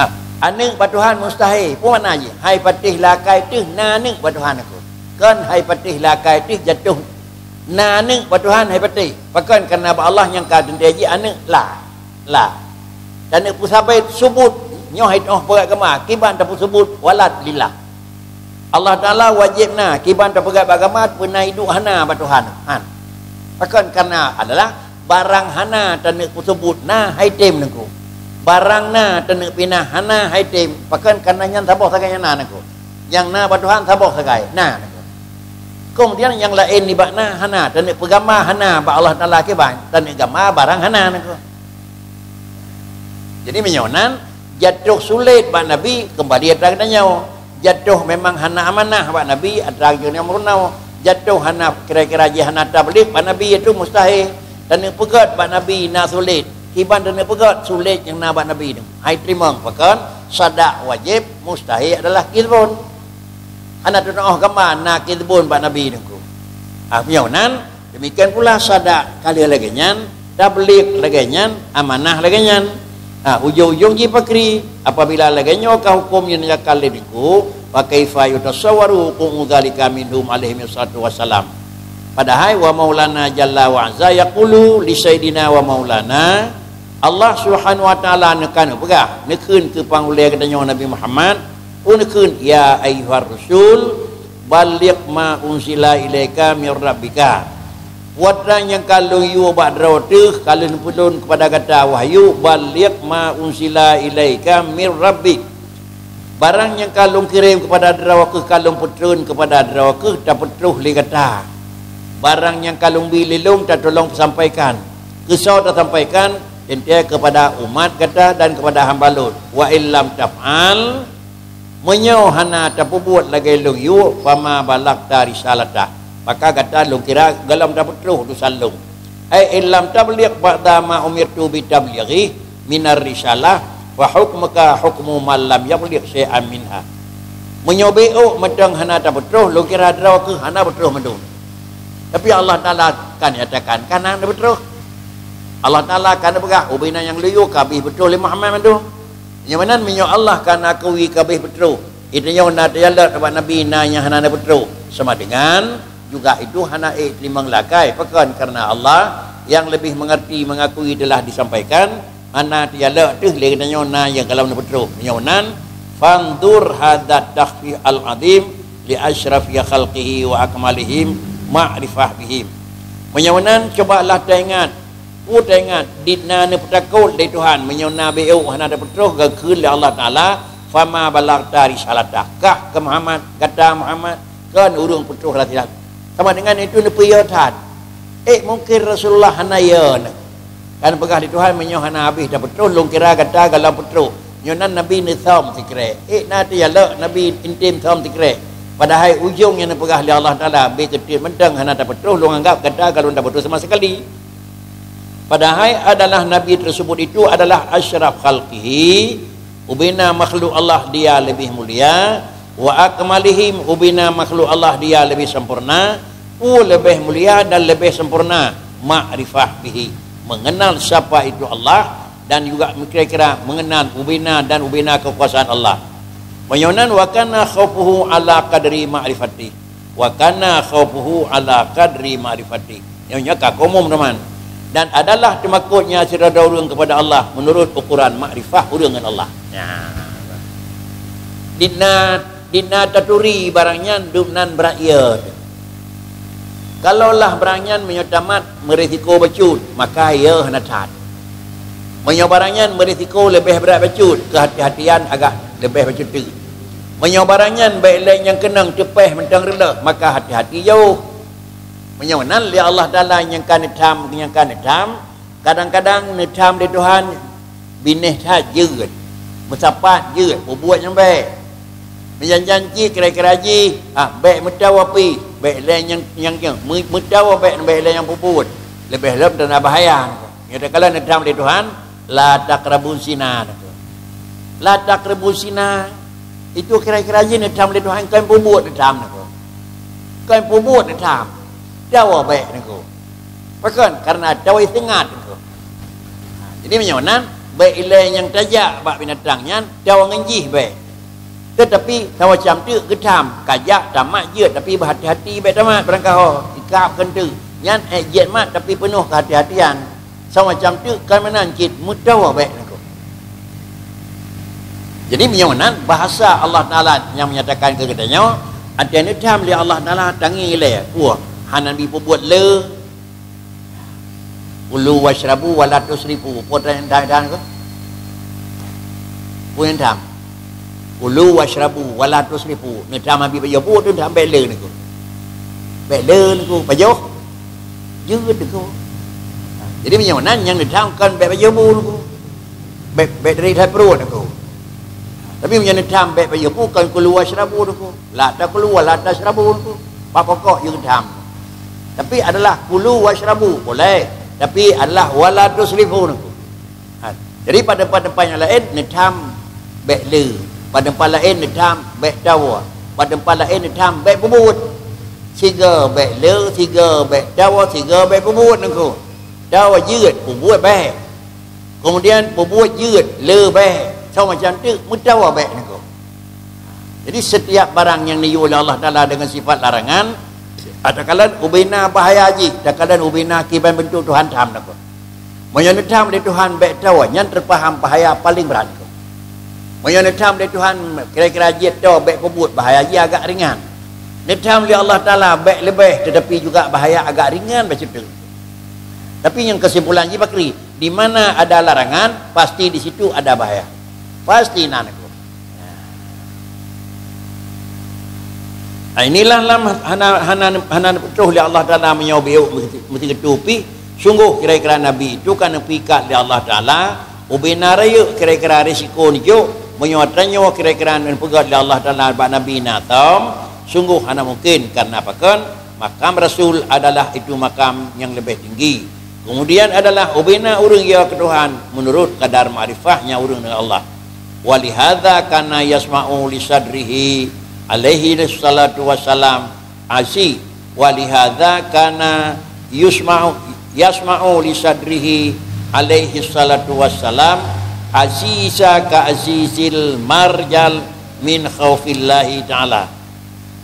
ah, aneuk bak Tuhan mustahil. Peue makna jih? Hai patéh lé akai teuh na aneuk bak Tuhan nangku. Kon hai patéh lé akai teuh jatuh na aneuk bak Tuhan hai patéh. Pakon kareuna bak Allah nyang ka teuntée jih aneuk la. La. Dan neupeusabai subut nyoe hai teutuoh peugét gama, kiban tapeusubut walad lillah. Allah Taala wajéb na, kiban tapeugét bak gama peue na iduek hana bak Tuhan. Han. Pakon kareuna adalah barang hana taneuk peusubut na hai tem nangku. Barang na taneuk pinah hana hai tem, pakon kareuna nyan saboh sagai nyang na nangku. Nyang na bak Tuhan saboh sagai, na nangku. Kemudian nyang laén nibak na hana, taneuk peugama hana bak Allah Taala kiban, taneuk gama barang hana nangku. Jadi meunyoe nan jatuh sulet bak Nabi, keumbali atra geutanyoe. Jatuh memang hana amanah bak Nabi, atra geutanyoe meurunoe. Jatuh hana kira-kira jih hana tabligh bak Nabi, itu mustahil. Taneuk peugét bak Nabi na sulet. Kiban taneuk peugét sulet nyang na bak Nabi tu. Hai teurimong pakon sadak wajéb, mustahil adalah kizbun. Hana teutuoh gama na kizbun bak Nabi teungku. Ah, meunyoe nan, demikian pula sadak ka lheueh lagée nyan, tabligh lagée nyan, amanah lagée nyan. Ah, ujong-ujong jih pakri, apabila lagée nyoe ka huköm nyang ka lé teungku, fa kaifa yutasawwaru wuqu'u dzalika minhum alaihi wassalatu wassalam. Padahai wa maulana jalla wa azza yaqulu li sayyidina wa maulana, Allah Subhanahu wa Taala neuka neupeugah, neukheun keu pangulée geutanyoe Nabi Muhammad, peue neukheun, "Ya ayyuhar rasul, balligh ma unzila ilaika mir rabbika." Peue nyang ka lôn yue bak droe teuh ka lôn peulon keupada gata wahyu, "Balligh ma unzila ilaika mir rabbik." Barang nyang ka lôn kirém keupada droe kheueh ka lôn peutreun keupada droe kheueh tapeutroh lé gata. Barang nyang ka lôn bi lé lôn tatulông peusampaikan. Keusoe tasampaikan teuntée keupada umat gata dan keupada hamba lôn. Wa illam taf'al, meunyoe hana tapeubuet lagée lôn yue, fama balaghta risalatah, maka gata lôn kira golom tapeutroh utosan lôn. Ai illam tabligh ba'da ma umirtu bi tablighi minar risalah, fa hukmuka hukmu man lam yabligh syai'an minha. Meunyoe bék mantong hana tapeutroh, lôn kira droe kheueh hana peutroh mandum. Tapi Allah Taala Kan nyatakan, ka na neupeutreuk. Allah Taala ka neupeugah, ubena nyang lheueh ka habéh peutroh lé Muhammad mandum. Nyoe meunan meunyoe Allah ka na akui ka habéh peutroh, geutanyoe na teujalak bak Nabi na nyang hana neupeutreuk. Sama dengan juga itu hana ék teurimong lakée. Pakon? Karena Allah yang lebih mengerti mengakui telah disampaikan, hana teujalak teuh lé geutanyoe na nyang gohlom neupeutreuk. Meunyoe meunan, fanzur hadzat takhfif al-azim li asyrafi khalqihi wa akmalihim ma'rifah bihim. Meunyoe meunan, cubalah taingat, peue taingat, di na neupeutakot lé Tuhan, meunyoe na beu hana tapeutroh geukheun lé Allah Taala, fama balaghta risalatah, kah keu Muhammad, gata Muhammad, kon ureuëng peutroh risalat. Sama dengan itu neupeuyö that. Eh, mungkin Rasulullah hana yö neuh. Kan peugah lé Tuhan, meunyoe hana habéh tapeutroh, lôn kira gata gohlom peutroh. Nyoe nan Nabi neusom sikrek. Eh, na teujalak Nabi intim som sikrek. Padahai ujong nyang neupeugah lé Allah Taala, beu keuteuk mantong hana tapeutroh, lôn anggab gata gohlom tapeutroh sama sekali. Padahai adalah Nabi tersebut itu adalah asyraf khalqihi, ubena makhluk Allah dia lebih mulia, wa akmalihim, ubena makhluk Allah dia lebih sempurna, u lebih mulia dan lebih sempurna, ma'rifah bihi, mengenal siapa itu Allah dan juga kira-kira mengenal ubena dan ubena kekuasaan Allah. Meunyoe nan, wa kana khaufuhu ala qadri ma'rifati. Wa kana khaufuhu ala qadri ma'rifati. Nyoe, nyoe ka umum teman. Dan adalah teumakotnya sidroe ureuëng kepada Allah menurut ukuran makrifah ureuëng ngon Allah. Nah. Dina, dina taturi barang nyan dum nan brat yö. Kalaulah barang nyan meunyoe tamat meurisiko bacut, maka yö hana that. Meunyoe barang nyan meurisiko leubeh brat bacut, keuhati-hatian agak leubeh bacut teuk. Meunyoe barang nyan bék lé nyang keunong teupéh mantong reuloh, maka hati-hati jauh. Meunyoe nan lé Allah Taala nyang ka neutham, nyang ka neutham, kadang-kadang neutham lé Tuhan binéh that jeuet, meusapat jeuet, peubuet nyang bék. Meujan-jan cit kira-kira jih, ah, bék meutawa pih, bék lé nyang, nyang, nyang, meu-, meutawa bék, bék lé nyang peubuet. Leubeh lom teuma bahaya. Nyoe takalon neutham lé Tuhan, la taqrabuz zina, neuko. La taqrabuz zina, itu kira-kira jih neutham lé Tuhan, kon peubuet neutham, neuko. Kon peubuet neutham. Tawa bék, neuko. Pakon? Karena tawa teuingat, neuko. Ha, jadi meunyoe nan, bék ilée nyang tajak bak binatang nyan, tawa ngon jih bék. Teutapi, samacam teuk geutham, kajak tamat jeuet, tapi beuhati-hati bék tamat, barangkaho, ikab keuneuk. Nyan ék jeuet mat, tapi peunoh keuhati-hatian. Samacam teuk ka meunan cit meutawa bék neuko. Jadi meunyoe nan bahasa Allah Taala nyang menyatakan keu geutanyoe, até neutham lé Allah Taala tangieng ilée, puih hana neubi peubuet le. Kulu wasyrabu wala tusrifu. Peue nyang neutham? Peue nyang neutham? Kulu wasyrabu wala tusrifu. Neutham abi pajoh bu tu neutham bék le neuko. Bék le neuko, pajoh jeuet neuko. Jadi meunyoe nan nyang neutham kon bék pajoh bu neuko. Bék, bék dari that pruet neuko. Tapi meunyoe neutham bék pajoh bu kon kulu wasyrabu neuko. La takulu wala tasyrabu neuko. Bak pokok jeuet neutham. Tapi adalah kulu wasyrabu boleh. Tapi adalah wala tusrifu neuko. Ha, jadi pada tempat-tempat nyang laén neutham bék le, pada tempat laén neutham bék tawa, pada tempat laén neutham bék peubuet. Sigoe bék le, sigoe bék tawa, sigoe bék peubuet neuko. Tawa jeuet, peubuet bék. Kemudian peubuet jeuet, le bék. Samacam teuk meutawa bék neuko. Jadi setiap barang nyang neuyue lé Allah Taala deungon sifat larangan, takalon ubena bahaya jih, takalon ubena kiban beuntuk Tuhan tham neuko. Meunyoe neutham lé Tuhan bék tawa, nyan teupaham bahaya paleng brat. Meunyoe neutham lé Tuhan kira-kira jeuet tawa bék peubuet, bahaya jih agak ringan. Neutham lé Allah Taala bék leubeh, teutapi juga bahaya agak ringan bacut teuk. Tapi nyang keusimpulan jih bakri, di mana ada larangan, pasti di situ ada bahaya. Pasti na neuko. Nah, inilah lam hana, hana, hana neupeutôh lé Allah Taala meunyoe biôk meusi-, meusigeutôh pih. Sunggoh kira-kira Nabi itu ka neupikat lé Allah Taala, ubena rayeuk kira-kira risiko neujok, meunyoe tanyoe kira-kira neupeugét lé Allah Taala bak Nabi na tom, sunggoh hana mungken, karena pakon? Makam Rasul adalah itu makam nyang leubeh tinggi. Kemudian adalah ubena ureuëng ya keu Tuhan meunurot kadar makrifahnya ureuëng dengan Allah. Walihadza kana yasma'u li sadrihi alaihi salatu wassalam asi, walihadza kana yusma'u, yasma'u li sadrihi alaihi salatu wassalam aziza ka azizil marjal min khaufillahi ta'ala.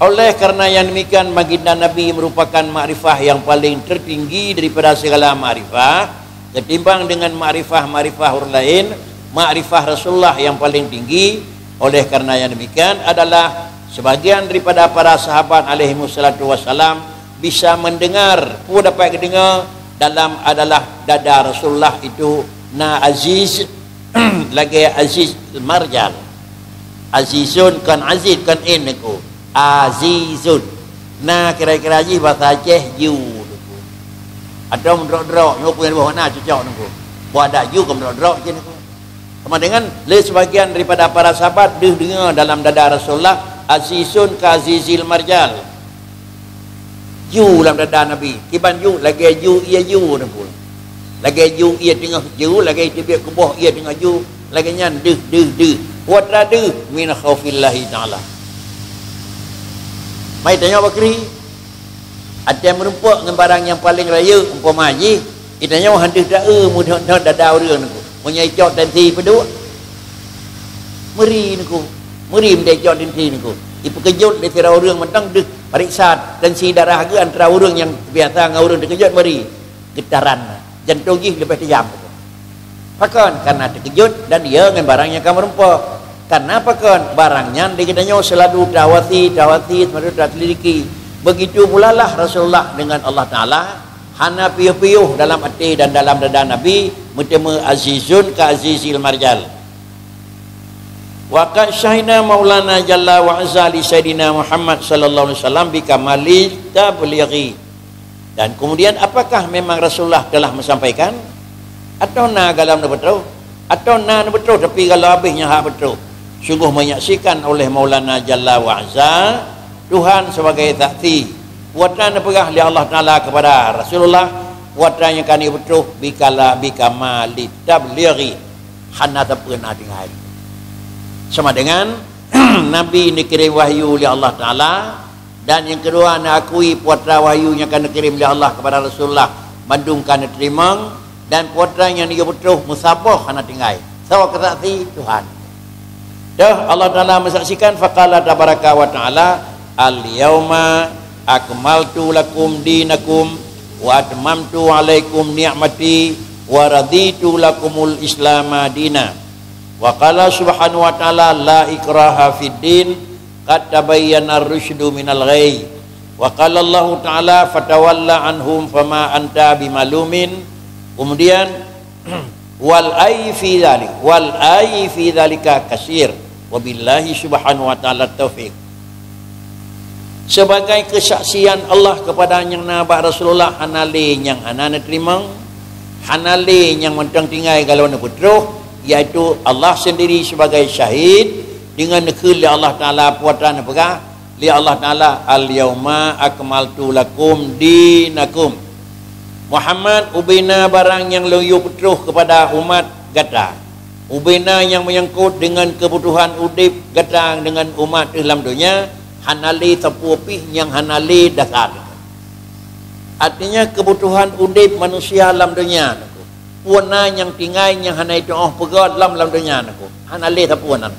Oleh karena yang demikian, baginda Nabi merupakan makrifah yang paling tertinggi daripada segala makrifah, ketimbang dengan makrifah-makrifah orang lain, makrifah Rasulullah yang paling tinggi. Oleh karena yang demikian adalah sebagian daripada para sahabat alaihi wassalatu wassalam bisa mendengar, peue dapat geudeungoe dalam adalah dada Rasulullah itu na aziz, lagée aziz marjal. Azizun kon aziz, kon in niko. Azizun. Na kira-kira jih bahasa Aceh ju niko. Atau meudrok-drok, niko pun boh na cocok niko. Buat dak ju ke meudrok-drok je niko. Sama dengan le sebagian daripada para sahabat deuh deungoe dalam dada Rasulullah, azizun ka azizil marjal. Ju lam dada Nabi. Kiban ju, lagée ju ie ju Teungku. Lagée ju ie teungoh ju, lagée teubiet kuboh ie teungoh ju, lagée nyan deuh, deuh, deuh. Peue atra deuh, min khaufillahi ta'ala. Mai tanyoe bakri, até meurumpok ngon barang nyang paleng rayeuk, umpama jih, itanyoe han deuh taeu meuthon-thon dada ureuëng Teungku. Meunyoe icok tensi peuduek, meuri Teungku. Meuri meuntée icok tensi Teungku. Ipeukeujot lé sidroe ureuëng mantong deuh pariksa tensi darah geuh antara ureuëng nyang biasa ngon ureuëng teukeujot, meuri. Geutaran jantong jih leubeh tajam. Pakon? Karena teukeujot dan ie ngon barang nyang ka meurumpok. Karena pakon? Barang nyan di geutanyoe seuladu tawasi, tawasi, seuladu taselidiki. Begitu pulalah Rasulullah dengan Allah Ta'ala. Hana piôh-piôh dalam até dan dalam dada Nabi, meuteumé azizun ka azizil marjal. Wa qad syahidna Maulana Jalla wa Azza li Sayyidina Muhammad sallallahu alaihi wasallam bi kamali tablighi. Dan kemudian, apakah memang Rasulullah telah menyampaikan? Atawa na gohlom neupeutroh? Atawa na neupeutroh tapi gohlom habéh nyang hak peutroh? Sungguh menyaksikan oleh Maulana Jalla wa Azza, Tuhan sebagai saksi, peue atra neupeugah lé Allah Ta'ala kepada Rasulullah, peue atra nyang ka neupeutroh bikala, bikamali tablighi, hana sapeue na tinggai. Sama dengan Nabi neukirém wahyu lé Allah Ta'ala, dan nyang keudua, neuakui peue atra wahyu nyang ka neukirém lé Allah kepada Rasulullah, bandum ka neuteurimong, dan peue atra nyang neupeutroh meusaboh hana tinggai. Soe keusaksi? Tuhan. Dah Allah Ta'ala menyaksikan, faqala tabaraka wa ta'ala, "Al-yauma akmaltu lakum dinakum wa atmamtu alaikum ni'mati wa raditu lakumul Islama dina." Wa qala subhanahu wa ta'ala, "La ikraha fid din, qad tabayyana ar-rusydu minal ghayy." Wa qala Allahu ta'ala, "Fatawalla anhum fama anta bimalumin." Kemudian, "Wal ayyi fi dzalik, wal ayyi fi dzalika katsir. Wabillahi subhanahu wa ta'ala taufiq." Sebagai kesaksian Allah kepada nyang na bak Rasulullah, hana lé nyang hana neuteurimong, hana lé nyang mantong tinggai gohlom neupeutroh, yaitu Allah sendiri sebagai syahid, dengan neukheun lé Allah Ta'ala peue atra neupeugah lé Allah Ta'ala, "Al-yauma akmaltu lakum dinakum." Muhammad, ubena barang nyang lôn yue peutroh kepada umat gata. Ubena nyang menyangkut dengan kebutuhan udeb gata dengan umat teuh lam donya, hana lé sapeue pih nyang hana lé dasar. Artinya, kebutuhan udeb manusia lam donya, peue na nyang tinggai nyang hana jitu'oh peugét lom lam donya, hana lé sapeue nan.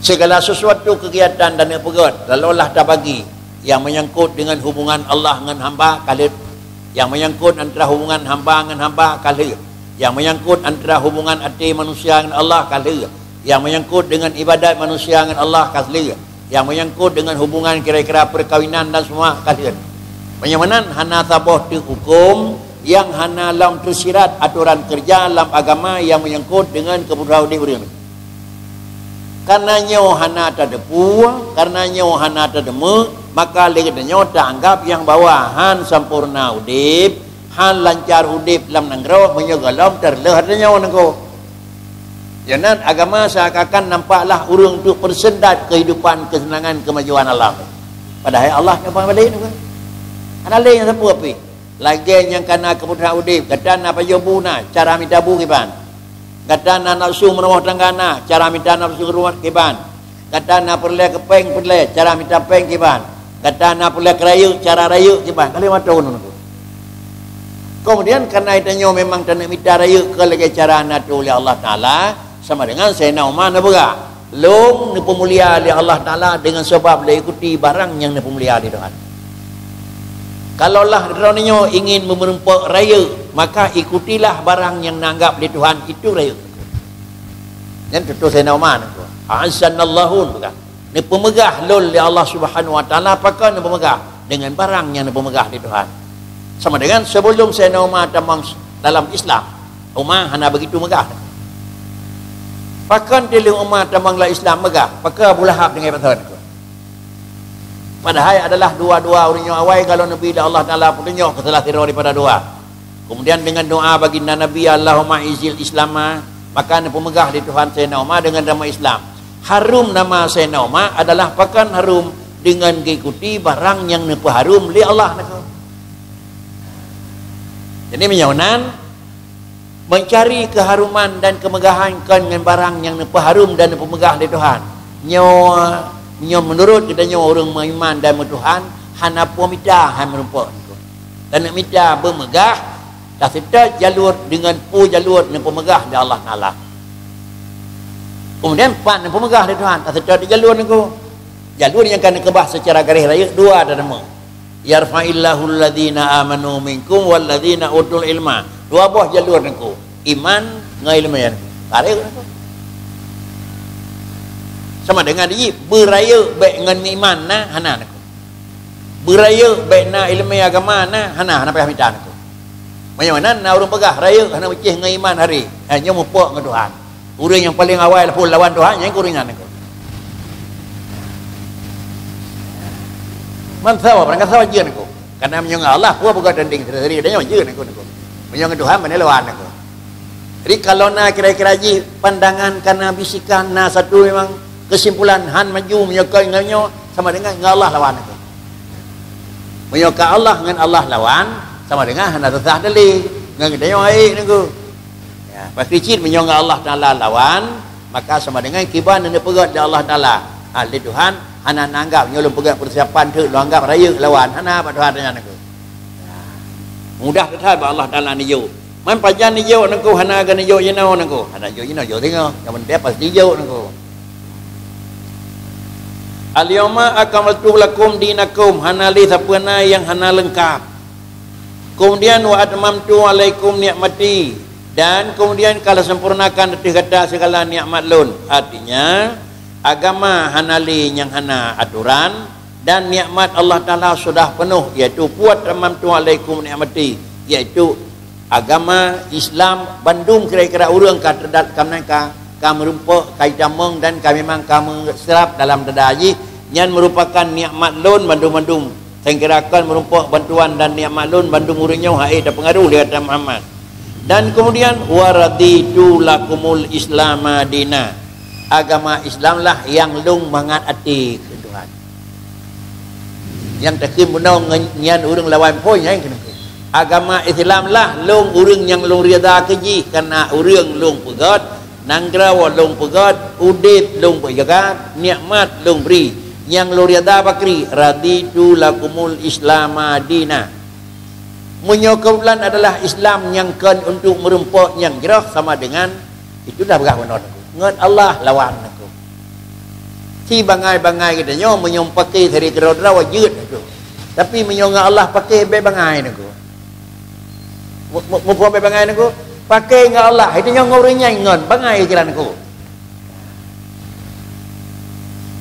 Segala sesuatu kegiatan dan peugét, lalu lah tabagi. Nyang menyangkut dengan hubungan Allah ngon hamba, ka lheueh. Nyang menyangkut antara hubungan hamba ngon hamba, ka lheueh. Nyang menyangkut antara hubungan até manusia ngon Allah, ka lheueh. Nyang menyangkut dengan ibadat manusia ngon Allah, ka lheueh. Nyang menyangkut dengan hubungan kira-kira perkawinan dan semua, ka lheueh. Meunyoe meunan, hana saboh teuk huköm nyang hana lom teusirat atoran keureuja lam agama nyang menyangkut dengan keubutuhan udeb ureuëng. Kareuna nyoe hana tateupeue, kareuna nyoe hana tateumé, maka lé geutanyoe taanggab nyang bahwa han sampoereuna udeb, han lancar udeb lam nanggroe meunyoe gohlom tareuloh tanyoe nanggroe. Nyan agama seakan-akan nampaklah ureuëng untuk persendat kehidupan, kesenangan, kemajuan alam. Padahai Allah nyang paling balek tu kan. Hana lé nyang sapeue pih. Lagée nyang kana keubutuhan udeb, gata na pajoh bu na, cara mita bu kiban. Gata na nafsu meurumoh tangga na, cara mita nafsu rumoh kiban. Gata na peureulée keu péng peureulée, cara mita péng kiban. Gata na peureulée keu rayeuk, cara rayeuk kiban. Ka lheueh mantong ngon nanggroe. Kemudian, karena tanyoe memang taneuk mita rayeuk keu lagée cara na tuléh lé Allah Taala, sama dengan Saidina Umar neupeugah, "Lôn neupeumulia lé Allah Taala dengan sabab lôn ikuti barang nyang neupeumulia lé Tuhan." Kalaulah droeneuh nyoe ingin meumeurumpok rayeuk, maka ikutilah barang nyang neuanggap lé Tuhan itu rayeuk. Nyan tutoe Saidina Umar nyan. A'azzanallahu, bukan? Neupeumeugah lôn lé Allah Subhanahu wa Taala, pakon neupeumeugah? Dengan barang nyang neupeumeugah lé Tuhan. Sama dengan sebelum Saidina Umar tamong dalam Islam, Umar hana begitu meugah. Pakon teuleueng Umar tamong lam Islam meugah? Pakon Abu Lahab deungon pason? Padahai adalah dua-dua ureuëng nyoe awai gohlom neubi lé Allah Taala peutunyok keu salah sidroe daripada dua. Kemudian dengan doa baginda Nabi, "Allahumma izil Islama," maka neupeumeugah lé Tuhan Saidina Umar dengan nama Islam. Harum nama Saidina Umar adalah pakon harum? Dengan geuyue ikuti barang nyang neupeuharum lé Allah nangko. Jadi meunyoe nan, meucari keuharuman dan keumeugahan kon ngon barang nyang neupeuharum dan neupeumeugah lé Tuhan. Nyoe, nyoe meunurot geutanyoe ureuëng meuiman dan meutuhan, hana peue mita hai meurumpok nangko. Taneuk mita beumeugah, taseutôt jalur deungon peue jalur neupeumeugah lé Allah Taala. Kemudian pat neupeumeugah lé Tuhan, taseutôt di jalur nangko. Jalur nyang ka neukeubah seucara garéh rayeuk dua teuma. "Yarfa'illahu alladhina amanu minkum walladhina utul ilma." Dua boh jalur nangko. Iman ngon ileumé nangko. Ka rayeuk nangko. Sama dengan di beurayeuk bék ngon iman na, hana nangko. Beurayeuk bék na ileumé agama na, hana, hana payah mita nangko. Meunyoe nan na ureuëng peugah rayeuk hana meucéh ngon iman hari, ha, nyoe mupok ngon Tuhan. Ureuëng nyang paleng awai lapor lawan Tuhan, nyan ureuëng nyan nangko. Man sawa, barang ka sawa jeuet nangko. Karena meunyoe ngon Allah, peue beugöt dandeng seri-seri, dan nyoe jeuet nangko, nangko. Meunyoe ngon Tuhan, mana lawan nangko. Jadi kalau na kira-kira jih pandangan karena bisikan na satu memang kesimpulan han maju meunyoe kon ngon nyoe sama dengan ngon Allah lawan nangko. Meunyoe ka Allah ngon Allah lawan sama dengan hana sah dalil. Ngon geutanyoe aik nangko. Ya, pasti cit meunyoe ngon Allah Taala lawan, maka sama dengan kiban neupeugöt lé Allah Taala. Ha, lé Tuhan hana neuanggap nyoe lôn peugöt persiapan teuk lôn anggap rayeuk lawan, hana bak Tuhan nyan nangko. Ya. Mudah that bak Allah Taala neujok. Man pajan neujok nangko hana geuneujok jinoe nangko. Hana jok jinoe, jok singoh. Nyang penting pasti jok nangko. "Al-yauma akmaltu lakum dinakum," hana lé sapeue na nyang hana leungkap. Kemudian, "wa atmamtu alaikum ni'mati," dan kemudian ka lheueh sempurnakan ateueh gata segala nikmat lôn. Artinya, agama hana lé nyang hana aturan, dan nikmat Allah Taala sudah penuh, yaitu, "Wa atmamtu alaikum ni'mati," yaitu agama Islam bandum kira-kira ureuëng ka teudat ka meunan ka, ka meurumpok, ka itamong dan ka memang ka meuseurap dalam dada jih, nyan merupakan nikmat lôn bandum-bandum. Sangkira kon meurumpok bantuan dan nikmat lôn bandum ureuëng nyoe hai tapeungaruh lé gata Muhammad. Dan kemudian, "Wa raditu lakumul Islama dina." Agama Islam lah nyang lôn mangat até keu Tuhan. Nyang takheun bunoe ngon nyan ureuëng lawan phon nyang keuneuk. Agama Islam lah lôn ureuëng nyang lôn rida keu jih, karena ureuëng lôn peugöt, nanggroe lôn peugöt, udeb lôn peujaga, nikmat lôn bri. Nyang lôn rida pakri, "Raditu lakumul Islama dina." Meunyoe keubeulan adalah Islam nyang kon untuk meurumpok nyang jroh sama dengan itu dah peugah bunoe nangko. Ngon Allah lawan nangko. Si bangai-bangai geutanyoe meunyoe paké sari keudroe-droe jeuet nangko. Tapi meunyoe ngon Allah paké bék bangai nangko. Mu-, mu-, muphom bék bangai nangko. Paké ngon Allah, itu nyoe ngon ureuëng nyan ngon, bangai kira nangko.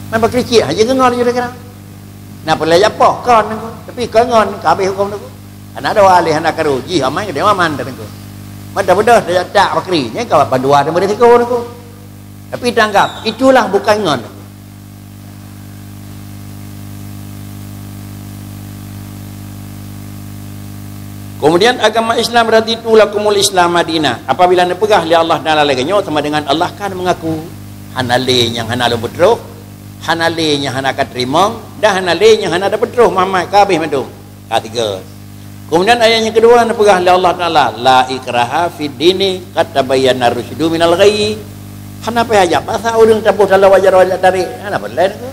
Man pakricik aja ngon jeuet kira. Na peureulée japoh kon nangko. Tapi kon ngon ka habéh huköm nangko. Hana dua lé hana karu jih amai dia aman dah nangko. Man dah beudôh dah tak pakri, nyan ka bandua dah beresiko nangko. Tapi tanggap, itulah bukan ngon. Kemudian agama Islam, "Raditu lakumul Islam madina." Apabila neupeugah lé Allah Taala lagée nyoe, sama dengan Allah kan mengaku hana lé nyang hana lôn peutroh, hana lé nyang hana ka teurimong, dan hana lé nyang hana tapeutroh Muhammad, ka habéh mandum. Ka tiga. Kemudian ayat nyang keudua neupeugah lé Allah Taala, "La ikraha fid dini, qad tabayyana rusydu minal ghayy." Hana payah jak pasai ureuëng taboh taloe jaroe jak tarek, hana peureulée nangko.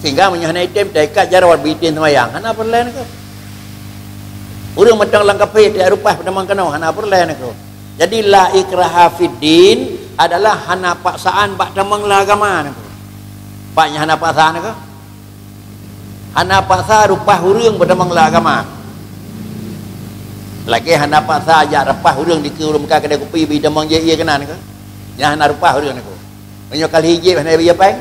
Sehingga meunyoe hana item taikat jaroe beuitem seumayang, hana peureulée nangko. Ureuëng mantong lam kafé, tiep rupa tamong keunoe, hana peureulée niko. Jadi, la ikraha fid din adalah hana paksaan bak tamong lam agama niko. Pat nyang hana paksa niko? Hana paksa rupa ureuëng beutamong lam agama. Lagée hana paksa jak rupa ureuëng dikeue ureuëng meukat keudée kupi beutamong jih ié keunan niko. Nyan hana rupa ureuëng niko. Meunyoe kali jih hana biyeu péng.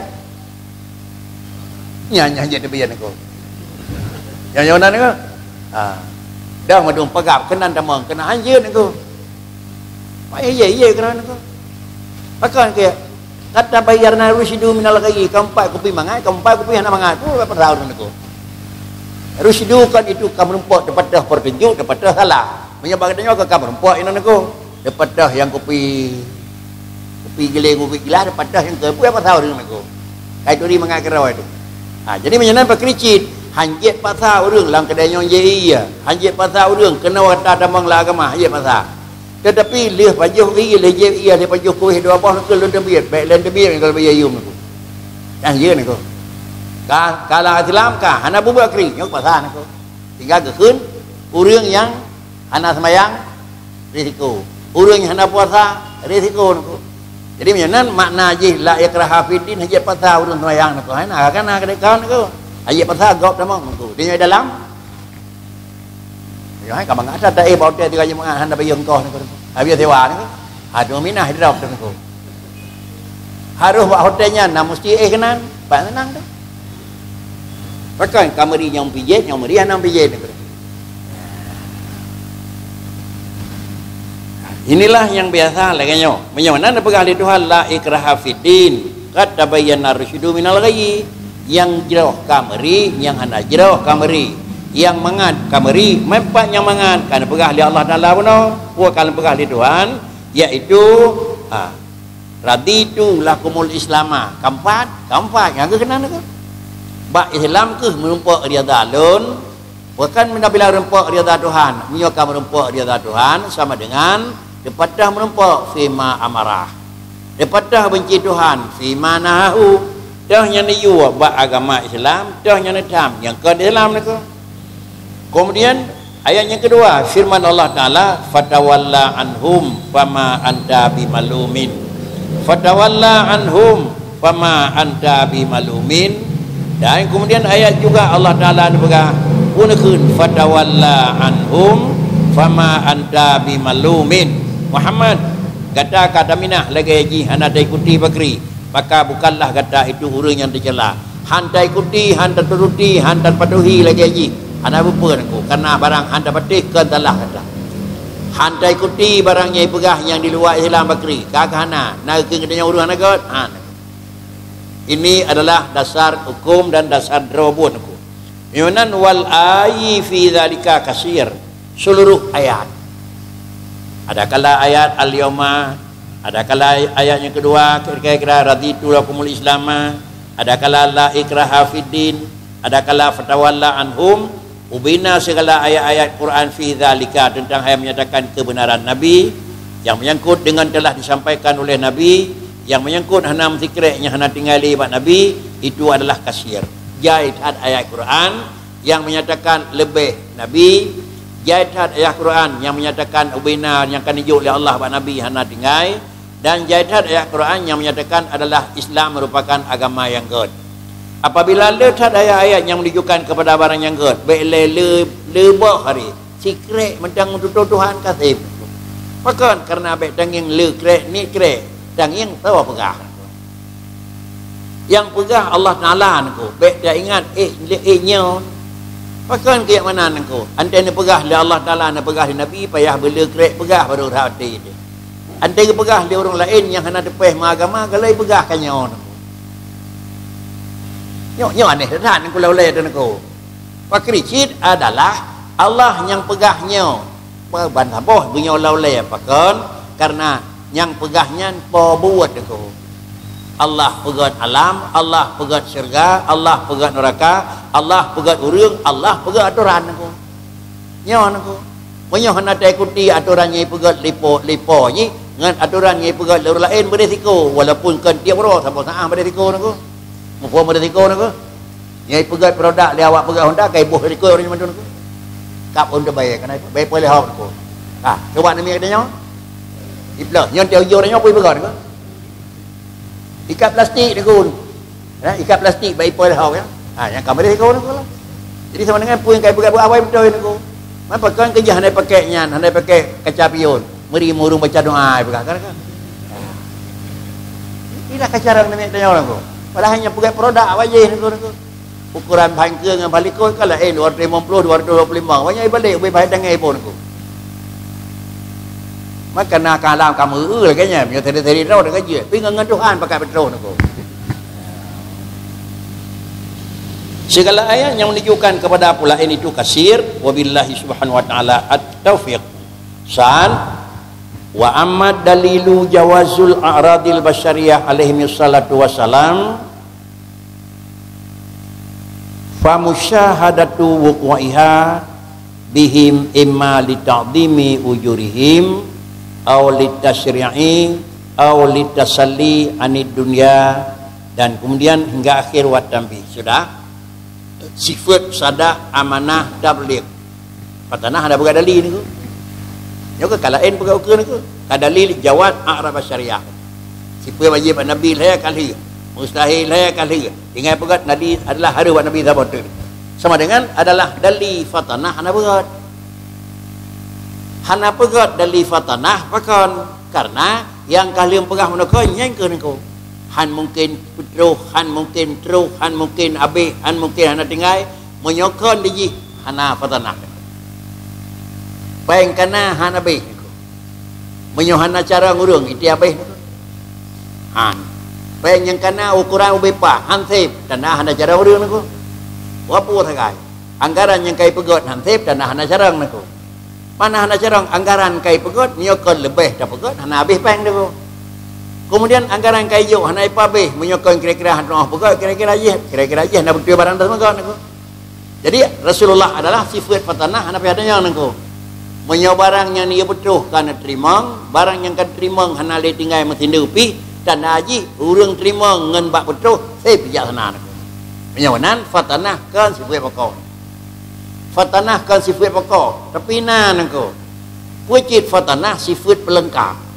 Nyan, nyan jeuet teubiet niko. Nyan, nyan na niko. Ha. Dah meudong peugah keunan tamong, keunan hanjeuet niko. Mak ié, ié keunan niko. Pakon keu, qad tabayyana rusydu minal ghayy, keumpat kupi mangat, keumpat kupi hana mangat. Peue pasal niko? Rusydu kan itu ka meurumpok teupeutah peutunjuk, teupeutah salah. Meunyoe bak geutanyoe ka, ka meurumpok inoe niko. Teupeutah nyang kupi, kupi gilée, kupi gilah, teupeutah nyang keu peue pasal ureuëng niko. Kai turi mangat keudroe tu. Ha, jadi meunyoe nan pakri cit, hanjeuet pasal ureuëng lam keudée nyoe jih ié. Hanjeuet pasal ureuëng keunoe gata tamong lam agama, hanjeuet pasal. Teutapi lheueh pajoh ié, lheueh jieb ié, lheueh pajoh kueh dua boh niko lôn teubiet, bék lôn teubiet niko lôn biyeu yum niko. Hanjeuet niko. Ka, ka lam Islam ka, hana bubuet kri, nyoe pasal niko. Tinggai geukheun ureuëng nyang hana seumayang, risiko. Ureuëng nyang hana puasa, risiko niko. Jadi, meunyoe nan makna jih la ikraha fid din, hanjeuet paksa ureuëng seumayang niko. Hai na, kan na keudeh kawan niko. Hanjeuet paksa gob tamong niko. Di nyoe dalam. Nyoe hai ka mangat that, eh, bak hotel tiga jeumaah hana bayeue ongkoh niko. Habis sewa niko. Aduh, minah drop tu niko. Harôh bak hotel nyan na musti eh keunan, bak seunang tu. Pakon ka meuri nyang pijet, nyang meuri hana pijet. Inilah nyang biasa lagée nyoe. Meunyoe na neupeugah lé Tuhan, "La ikraha fid din, qad tabayyana rusydu minal ghayy." Nyang jroh ka meuri, nyang hana jroh ka meuri. Nyang mangat ka meuri, meupat nyang mangat ka neupeugah lé Allah Taala bunoe, peue ka neupeugah lé Tuhan, yaitu, ha, "Raditu lakumul Islama." Keumpat, keumpat, nyang keunan niko. Bak Islam kheueh meurumpok ridha lôn, bukan bila meurumpok ridha Tuhan. Meunyoe ka meurumpok ridha Tuhan, sama dengan teupeutah meurumpok fima amarah. Teupeutah beunci Tuhan fima nahahu. Toh nyang neuyue bak agama Islam, toh nyang neutham nyang kon Islam niko. Kemudian, ayat nyang keudua, firman Allah Taala, "Fatawalla anhum fama anta bimalumin." "Fatawalla anhum fama anta bimalumin." Dan kemudian ayat juga Allah Taala neupeugah, pun kheun, "Fatawalla anhum fama anta bimalumin." Muhammad, gata ka taminah lagée jih hana taikuti pakri. Maka bukanlah gata itu ureuëng nyang teucela. Han taikuti, han taturuti, han tapatuhi lagée jih. Hana beupeue niko, karena barang han tapatéh kon salah gata. Han taikuti barang nyang ipeugah nyang di luwa Islam pakri. Ka keuh hana, na keu geutanyoe ureuëng hana gét. Han. Ini adalah dasar hukum dan dasar droe buet niko. Meunyoe nan wal ayati fi dzalika katsir, seluruh ayat. Adakala ayat al-yauma, adakala ayat nyang keudua kira-kira raditu lakumul islama, adakala la ikraha fid din, adakala fatawalla anhum, ubena segala ayat-ayat Quran fi dzalika tentang hai menyatakan kebenaran Nabi, yang menyangkut dengan telah disampaikan oleh Nabi, yang menyangkut hana meusikrek nyang hana tinggai lé bak Nabi, itu adalah katsir. Jai that ayat Quran nyang menyatakan leubeh Nabi, jai that ayat Quran nyang menyatakan ubena nyang ka neujok lé Allah bak Nabi hana tinggai, dan jai that ayat Quran nyang menyatakan adalah Islam merupakan agama nyang gét. Apabila le that ayat-ayat nyang menunjukkan kepada barang nyang gét, bék lé le, le boh hari, sikrek mantong meututoe Tuhan ka sép. Pakon? Karena bék tangieng le krek, niet krek, tangieng soe peugah. Nyang peugah Allah Taala niko, bék taingat ék, ék nyoe. Pakon keu nyang meunan niko? Antai neupeugah lé Allah Taala, neupeugah lé Nabi, payah beule krek peugah baru rhot até teuh. Antai geupeugah lé ureuëng laén nyang hana teupéh meuagama, galai peugah ka nyoe niko. Nyoe, nyoe aneh that niko, ulée-ulée teuh niko. Pakri cit adalah Allah nyang peugah nyoe. Ban saboh beunyoe ulée-ulée, pakon? Karena nyang peugah nyan po buet niko. Allah peugét alam, Allah peugét syeuruga, Allah peugét neuraka, Allah peugét ureuëng, Allah peugét atoran niko. Nyoe niko. Meunyoe hana taikuti atoran nyang ipeugét lé po, lé po jih, ngon atoran nyang ipeugét lé ureuëng laén, beurisiko. Walaupun kon tiep uroe, saboh saát beurisiko niko. Muphom beurisiko niko. Nyang ipeugét produk lé awak peugét Honda, ka iboh risiko ureuëng nyan mandum niko. Kab ôn teubai, keunan bai poh lhèe hok niko. Ah, cuba neumi geutanyoe. Iblih, nyoe teuh ujoe nyoe peue peugah niko. Ikat plastik niko. Ya, ikat plastik bai poh lhèe hok ya. Ha, nyang ka meureh niko niko lah. Jadi sama dengan peue nyang ka ipeugah buat awai beutôi niko. Man pakon keujah hana pakai nyan, hana pakai kaca pion. Meuri ureueng baca doa peugah kan. Inilah kacarang neumi geutanyoe niko. Padahai nyang peugah produk awai jih niko niko. Ukuran bahan keu ngon bahan likot kan laén, dua ratus lima puluh, dua ratus dua puluh lima. Banyak ibalek ubé bahan tangai pun niko. Maka na kalam kamu lagèe nyan, meunyoe tadi-tadi droe deungon jeuet. Pi ngon Tuhan pakat beutôi niko. Segala ayat yang menunjukkan kepada apa lain itu kasir, wabillahi subhanahu wa ta'ala at-taufiq. San, wa amma dalilu jawazul a'radil basyariyah alaihi salatu wassalam, fa musyahadatu wuqu'iha bihim imma li ta'dhimi ujurihim, aw li tasyri'i, aw li tasalli anid dunya, dan kemudian hingga akhir wa tanbih. Sudah? Sifat sadak amanah tabligh. Fatanah hana peugah dalil niko. Nyoe ka laén peugah ukeue niko. Ka dalil jawaz a'rad basyariyah. Sifat wajib bak Nabi lhèe kali. Mustahil lhèe kali. Tinggai peugah Nabi adalah harus bak Nabi saboh teuk. Sama dengan adalah dalil fatanah hana peugah. Hana peugah dalil fatanah pakon? Karena nyang ka lheueh peugah meuniko nyan keuh niko. Han mungken peutroh, han mungken troh, han mungken abéh, han mungken hana tinggai, meunyoe kon di jih hana fatanah. Péng kana han abéh niko. Meunyoe hana carông ureueng, iti abéh niko. Han. Péng nyang kana ukuran ubé paih, han sép, tanda hana carông ureueng niko. Wapu sagai. Anggaran nyang kai peugöt han sép, tanda hana carông niko. Mana hana carông anggaran kai peugöt, meunyoe kon leubeh tapeugöt, hana abéh péng niko. Kemudian anggaran kai jok hana ipabéh, meunyoe kon kira-kira hana peugöt, kira-kira jih, kira-kira jih hana beutôi barang tersebut niko. Jadi, Rasulullah adalah sifat fatanah hana payah tanyong niko. Meunyoe barang nyang neuyue peutroh ka neuteurimong, barang nyang ka neuteurimong hana lé tinggai meusindeue pih, tanda jih ureueng teurimong ngon bak peutroh, sép bijaksana niko. Meunyoe meunan, fatanah kon sifat pokok. Fatanah kon sifat pokok, tapi na niko. Peue cit fatanah sifat peulengkap.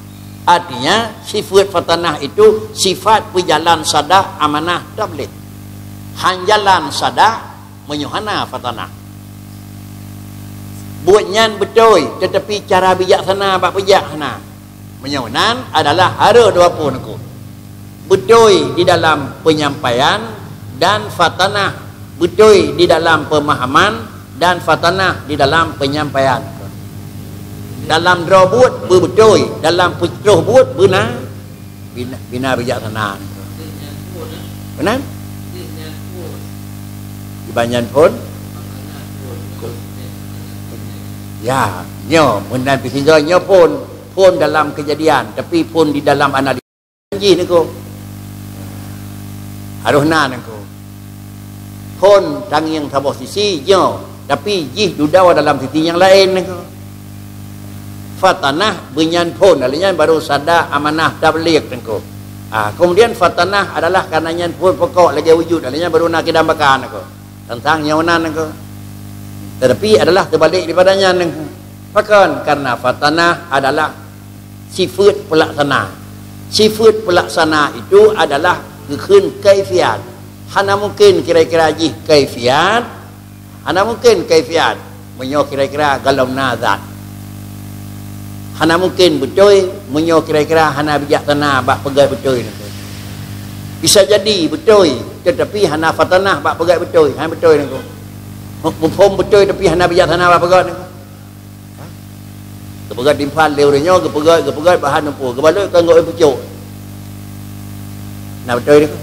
Artinya, sifat fatanah itu sifat peujalan sadak amanah tabligh. Han jalan sadak meunyoe hana fatanah. Buet nyan beutôi, teutapi cara bijaksana bak peujak hana. Meunyoe nan adalah harôh dua pue niko. Beutôi di dalam penyampaian dan fatanah. Beutôi di dalam pemahaman dan fatanah di dalam penyampaian. Dalam droe buet beubeutôi, dalam peutroh buet beuna, bina, bina bijaksana. Beuna? Dibanyan phôn? Ya, nyoe meunan pih singoh nyoe phôn, phôn dalam keujadian, tapi phôn di dalam analisis jih niko. Harôh na niko. Phôn tangieng saboh sisi nyoe, tapi jih dudoe dalam sisi nyang laén niko. Fatanah beunyan phôn, lheueh nyan baru sadak amanah tabligh niko. Ah, kemudian fatanah adalah karena nyan phôn pokok lagèe wujud, lheueh nyan baru na kidam baka niko. Teuntang nyoe nan niko. Tetapi adalah teubalik daripada nyan niko. Pakon? Karena fatanah adalah sifat pelaksana. Sifat pelaksana itu adalah geukheun kaifiat. Hana mungkin kira-kira jih kaifiat. Hana mungkin kaifiat meunyoe kira-kira golom na zat. Hana mungkin beutôi meunyoe kira-kira hana bijaksana bak peugöt beutôi niko. Bisa jadi beutôi, tetapi hana fatanah bak peugöt beutôi, hana beutôi niko. Muphom beutôi tapi hana bijaksana bak peugöt niko. Geupeugöt timphan lé ureueng nyoe, geupeugöt, geupeugöt bahan lumpur, geubalot keu anggôk pucôk. Na beutôi niko?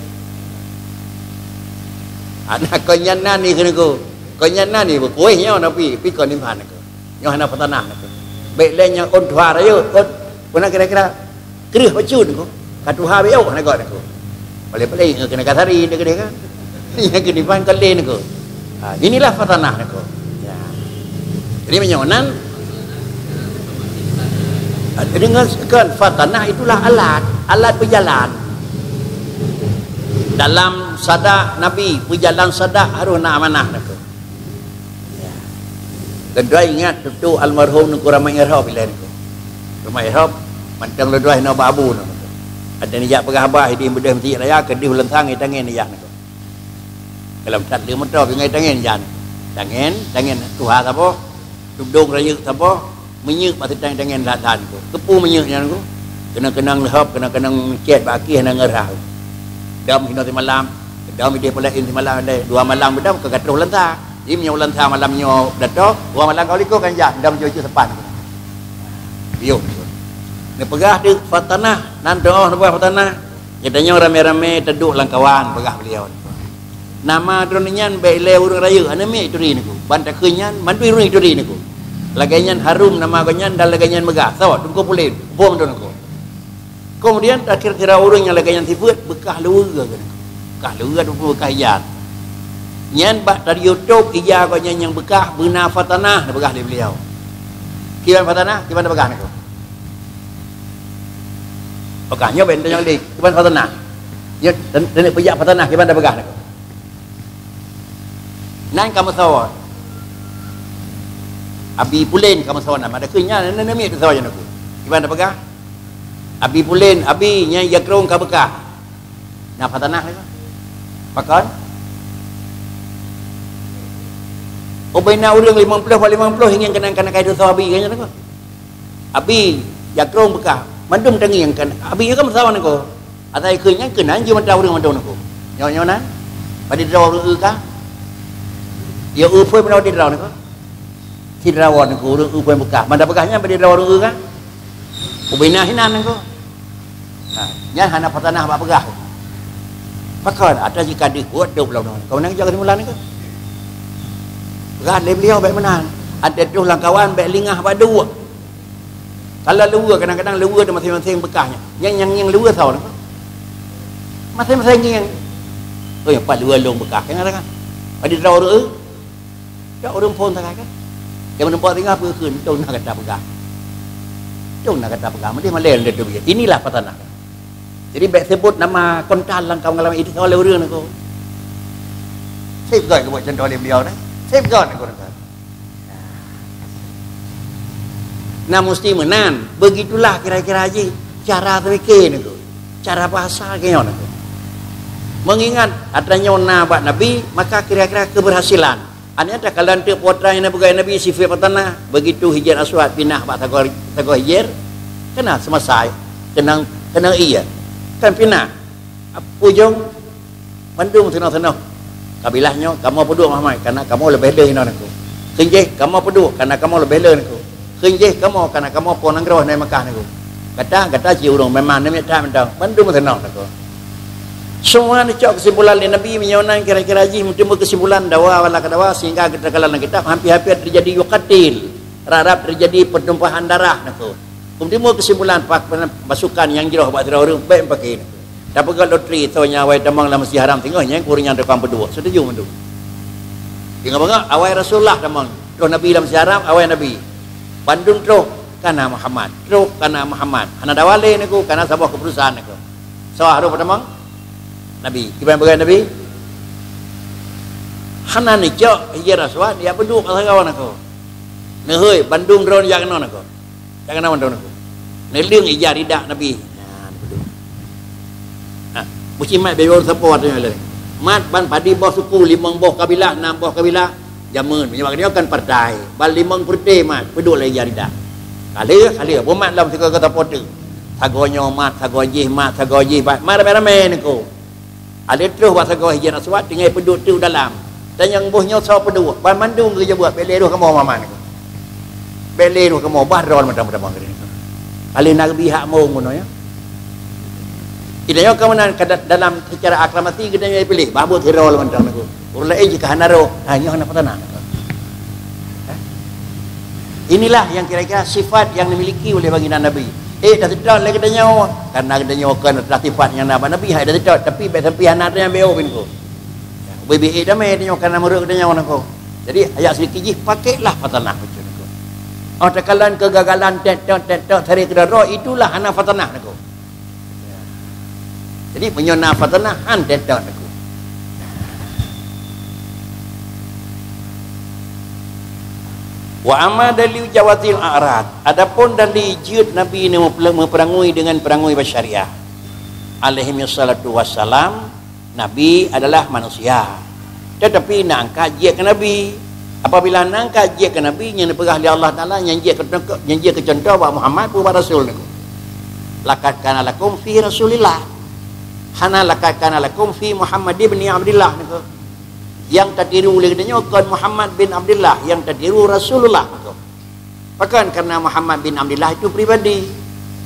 Hana, kon nyan na ni keu niko. Kon nyan na ni beukuéh nyoe na pi, pi kon timphan niko. Nyoe hana fatanah niko. Bèk lé nyang ôn tuha rayeuk, ôn, peue na kira-kira? Kreueh bacut niko. Ka tuha bèk ôh hana göt niko. Paléng-paléng ngon keuneuk kasari niko deh kan. Nyang keunipan ka lé niko. Ha, inilah fatanah niko. Ya. Jadi meunyoe nan, ha, deungon kon fatanah itulah alat, alat peujalan. Dalam sadak Nabi, peujalan sadak harôh na amanah niko. Ya. Lôn droe ingat tutoe almarhum Teungku Rahmat Irhab ilée niko. Rahmat Irhab mantong lôn droe hinoe bak Abu niko. Ada neujak peugah haba ideh beudeh Mesjid Raya keudeh ulang sang tangen ijak niko. Dalam that lé moto pingai tangen jan. Tangen, tangen tuha saboh, tudong rayeuk saboh, minyeuk bak sitang tangen that-that niko. Keupeue minyeuk nyan niko? Keunong-keunong leuhop, keunong-keunong cet bak aki hana ngeurah. Dam hinoe simalam, dam ideh peulaén simalam, dua malam beudam ka gatroh ulang sa. Jadi meunyoe ulang sa malam nyoe datang, dua malam kau likot kan jak, dam jujur sepan. Piôh. Neupeugah di Fatanah, nan doa neupeugah Fatanah. Geutanyoe ramé-ramé teuduek lam kawan, peugah beliau. Nama droeneuh nyan bék ilée ureuëng rayeuk, aneuk miet ituri niko. Ban takheun nyan, mandum ureuëng ituri niko. Lagée nyan harum nama geuh nyan dan lagée nyan meugah. Soe, Teungku Pulen, bong droeneuh niko. Kemudian, akhir sira ureuëng nyang lagée nyan sifeuet, beukah luweue keunoe. Beukah luweue ataupun beukah ija. Nyan bak tadi YouTube, ija gobnyan nyang beukah beuna Fatanah, neupeugah lé beliau. Kiban Fatanah, kiban tapeugah niko. Peugah nyoe ben tanyong lé, kiban Fatanah. Nyoe dan peujak Fatanah, kiban tapeugah niko. Nan ka meusawa. Abi Pulen ka meusawa nan, ada keu nyan, nan, nan miet sawa nyan aku. Kiban tapeugah? Abi Pulen, abi nyang jakrong ka beukah. Na Fatanah lagée. Pakon? Ubena ureuëng limong ploh bak limong ploh ingin keunan kana kai dosa abi kan nyan aku. Abi jakrong beukah, mandum tangieng kan. Abi nyoe kan meusawa niko. Asai keu nyan keunan jih mata ureuëng mandum niko. Nyoe nyoe nan. Badi droe ureuëng eu ka. Ya eu phon bak droe niko. Sidroe niko ureuëng eu phon beukah. Manda beukah nyan badi droe ureuëng eu ka. Ubena hinan niko. Ha, nyan hana Fatanah bak peugah. Pakon ata jika dikuat dua puluh tahun. Kau nang jaga simulan niko. Peugah lé beliau baik meunan. Ada tuh langkawan baik lingah bak dua. Kalau luweue kadang-kadang luweue ada masing-masing beukah nyan. Nyang nyang nyang luweue sawa niko. Masing-masing nyang. Oh, yang pat luweue long beukah kan ada kan. Badi droe ureuëng eu. Cok ureuëng phon sagai kan. Dia meunumpak tinggai peue kheun, dong na gata peugah. Dong na gata peugah, meudeh malée lé tu. Inilah Fatanah. Jadi bék sebut nama kontan lam kawan-kawan itu soal ureuëng niko. Safeguard buat contoh oleh beliau ni. Safeguard niko. Nah, musti meunan. Begitulah kira-kira jih cara pemikir niko. Cara bahasa keu nyoe niko. Mengingat atra nyoe na bak Nabi, maka kira-kira keberhasilan Aneuëk takalon teuk putra nyang na peugah Nabi sifeuet Fatanah, begitu Hajar Aswad pinah bak sagoe, sagoe Hajar, keunan seumasa, keunan, keunan ié. Kan pinah. Ujong mandum sinoe-sinoe. Kabilah nyoe, kamoe peuduek Muhammad, karena kamoe leubeh lé inoe niko. Kheun jih, kamoe peuduek, karena kamoe leubeh lé niko. Kheun jih kamoe, karena kamoe po nanggroe na Makkah niko. Gata, gata cit ureuëng memang namiet that mantong, mandum sinoe niko. Semua dicok kesimpulan lé Nabi, meunyoe nan kira-kira jih meuteumé kesimpulan dawa wala ka dawa, sehingga kita kalam kitab hampir-hampir terjadi yuqatil, rap-rap terjadi pertumpahan darah niko. Meuteumé kesimpulan pak pasukan nyang jroh bak sidroe ureuëng bék meupaké niko. Tapeugah lotri, soe nyang awai tamong lam Masjid Haram singoh nyang kureueng nyang tukang peuduek. Setuju mandum. Ingat bangat, awai Rasulullah tamong, troh Nabi lam Masjid Haram, awai Nabi. Bandum troh kana Muhammad, troh kana Muhammad. Hana dawa lé niko, kana saboh keputusan niko. Soe harôh tamong? Nabi. Kiban peugah Nabi? Hana neucok Hajar Aswad, ya peuduek ka sagoe niko. Neuhôi, bandum droe jak keunoe niko. Jak keunoe bandum niko. Neuleueng ija ridak Nabi. Nah, peuduek. Nah, musim mat bebeu sapo watée nyan lé. Mat ban padum boh suku, limong boh kabilah, nam boh kabilah. Jameun, meunyoe bak geutanyoe kan partai. Ban limong peureute mat, peuduek lé ija ridak. Ka lheueh, ka lheueh, beumat lom sigoe-goe sapo teuk. Sagoe nyoe mat, sagoe jih mat, sagoe jih mat. Mat ramé-ramé niko. Alé troh bak sagoe Hajar Aswad, tinggai peuduek teuk dalam. Tanyong boh nyoe soe peuduek, ban mandum geujeuet buet, bék lé roh kamoe mama niko. Bék lé roh kamoe, bah droe mantong-mantong niko. Alé na geubi hak mong bunoe ya. Geutanyoe ka meunan ka da-, dalam secara aklamasi geutanyoe piléh, bah buet sidroe lom mantong niko. Ureuëng laén jih ka hana roh, ha, nyoe hana Fatanah. Ha? Inilah yang kira-kira sifat yang dimiliki oleh baginda Nabi. Eh, dah seutôt lé geutanyoe, karena geutanyoe kon adalah sifat nyang na bak Nabi, hai dah seutôt, tapi bék sampai hana atra nyang B O bin ko. Ya, ubé-bé eh damai geutanyoe karena meureuek geutanyoe niko. Jadi, ayat sedikit jih, pakailah Fatanah macam niko. Oh, takalon kegagalan, tet-tet, tet-tet, sehari keudroe, itulah hana Fatanah niko. Jadi, meunyoe na Fatanah, han tet-tet niko. Wa amma dalilu jawazil a'rad, adapun dalil jeuet Nabi neu-, meupeurangui dengan peurangui basyariah, alaihi salatu wassalam, Nabi adalah manusia. Tetapi na angkat jeuet keu Nabi. Apabila na angkat jeuet keu Nabi, nyang neupeugah lé Allah Taala, nyang jeuet keu, nyang jeuet keu contoh bak Muhammad, peue bak Rasul nyoe. Laqad kana lakum fi Rasulillah. Hana laqad kana lakum fi Muhammad ibni Abdillah nyoe. Nyang tatiru lé geutanyoe kon Muhammad bin Abdillah, nyang tatiru Rasulullah. Pakon? Karena Muhammad bin Abdillah itu pribadi.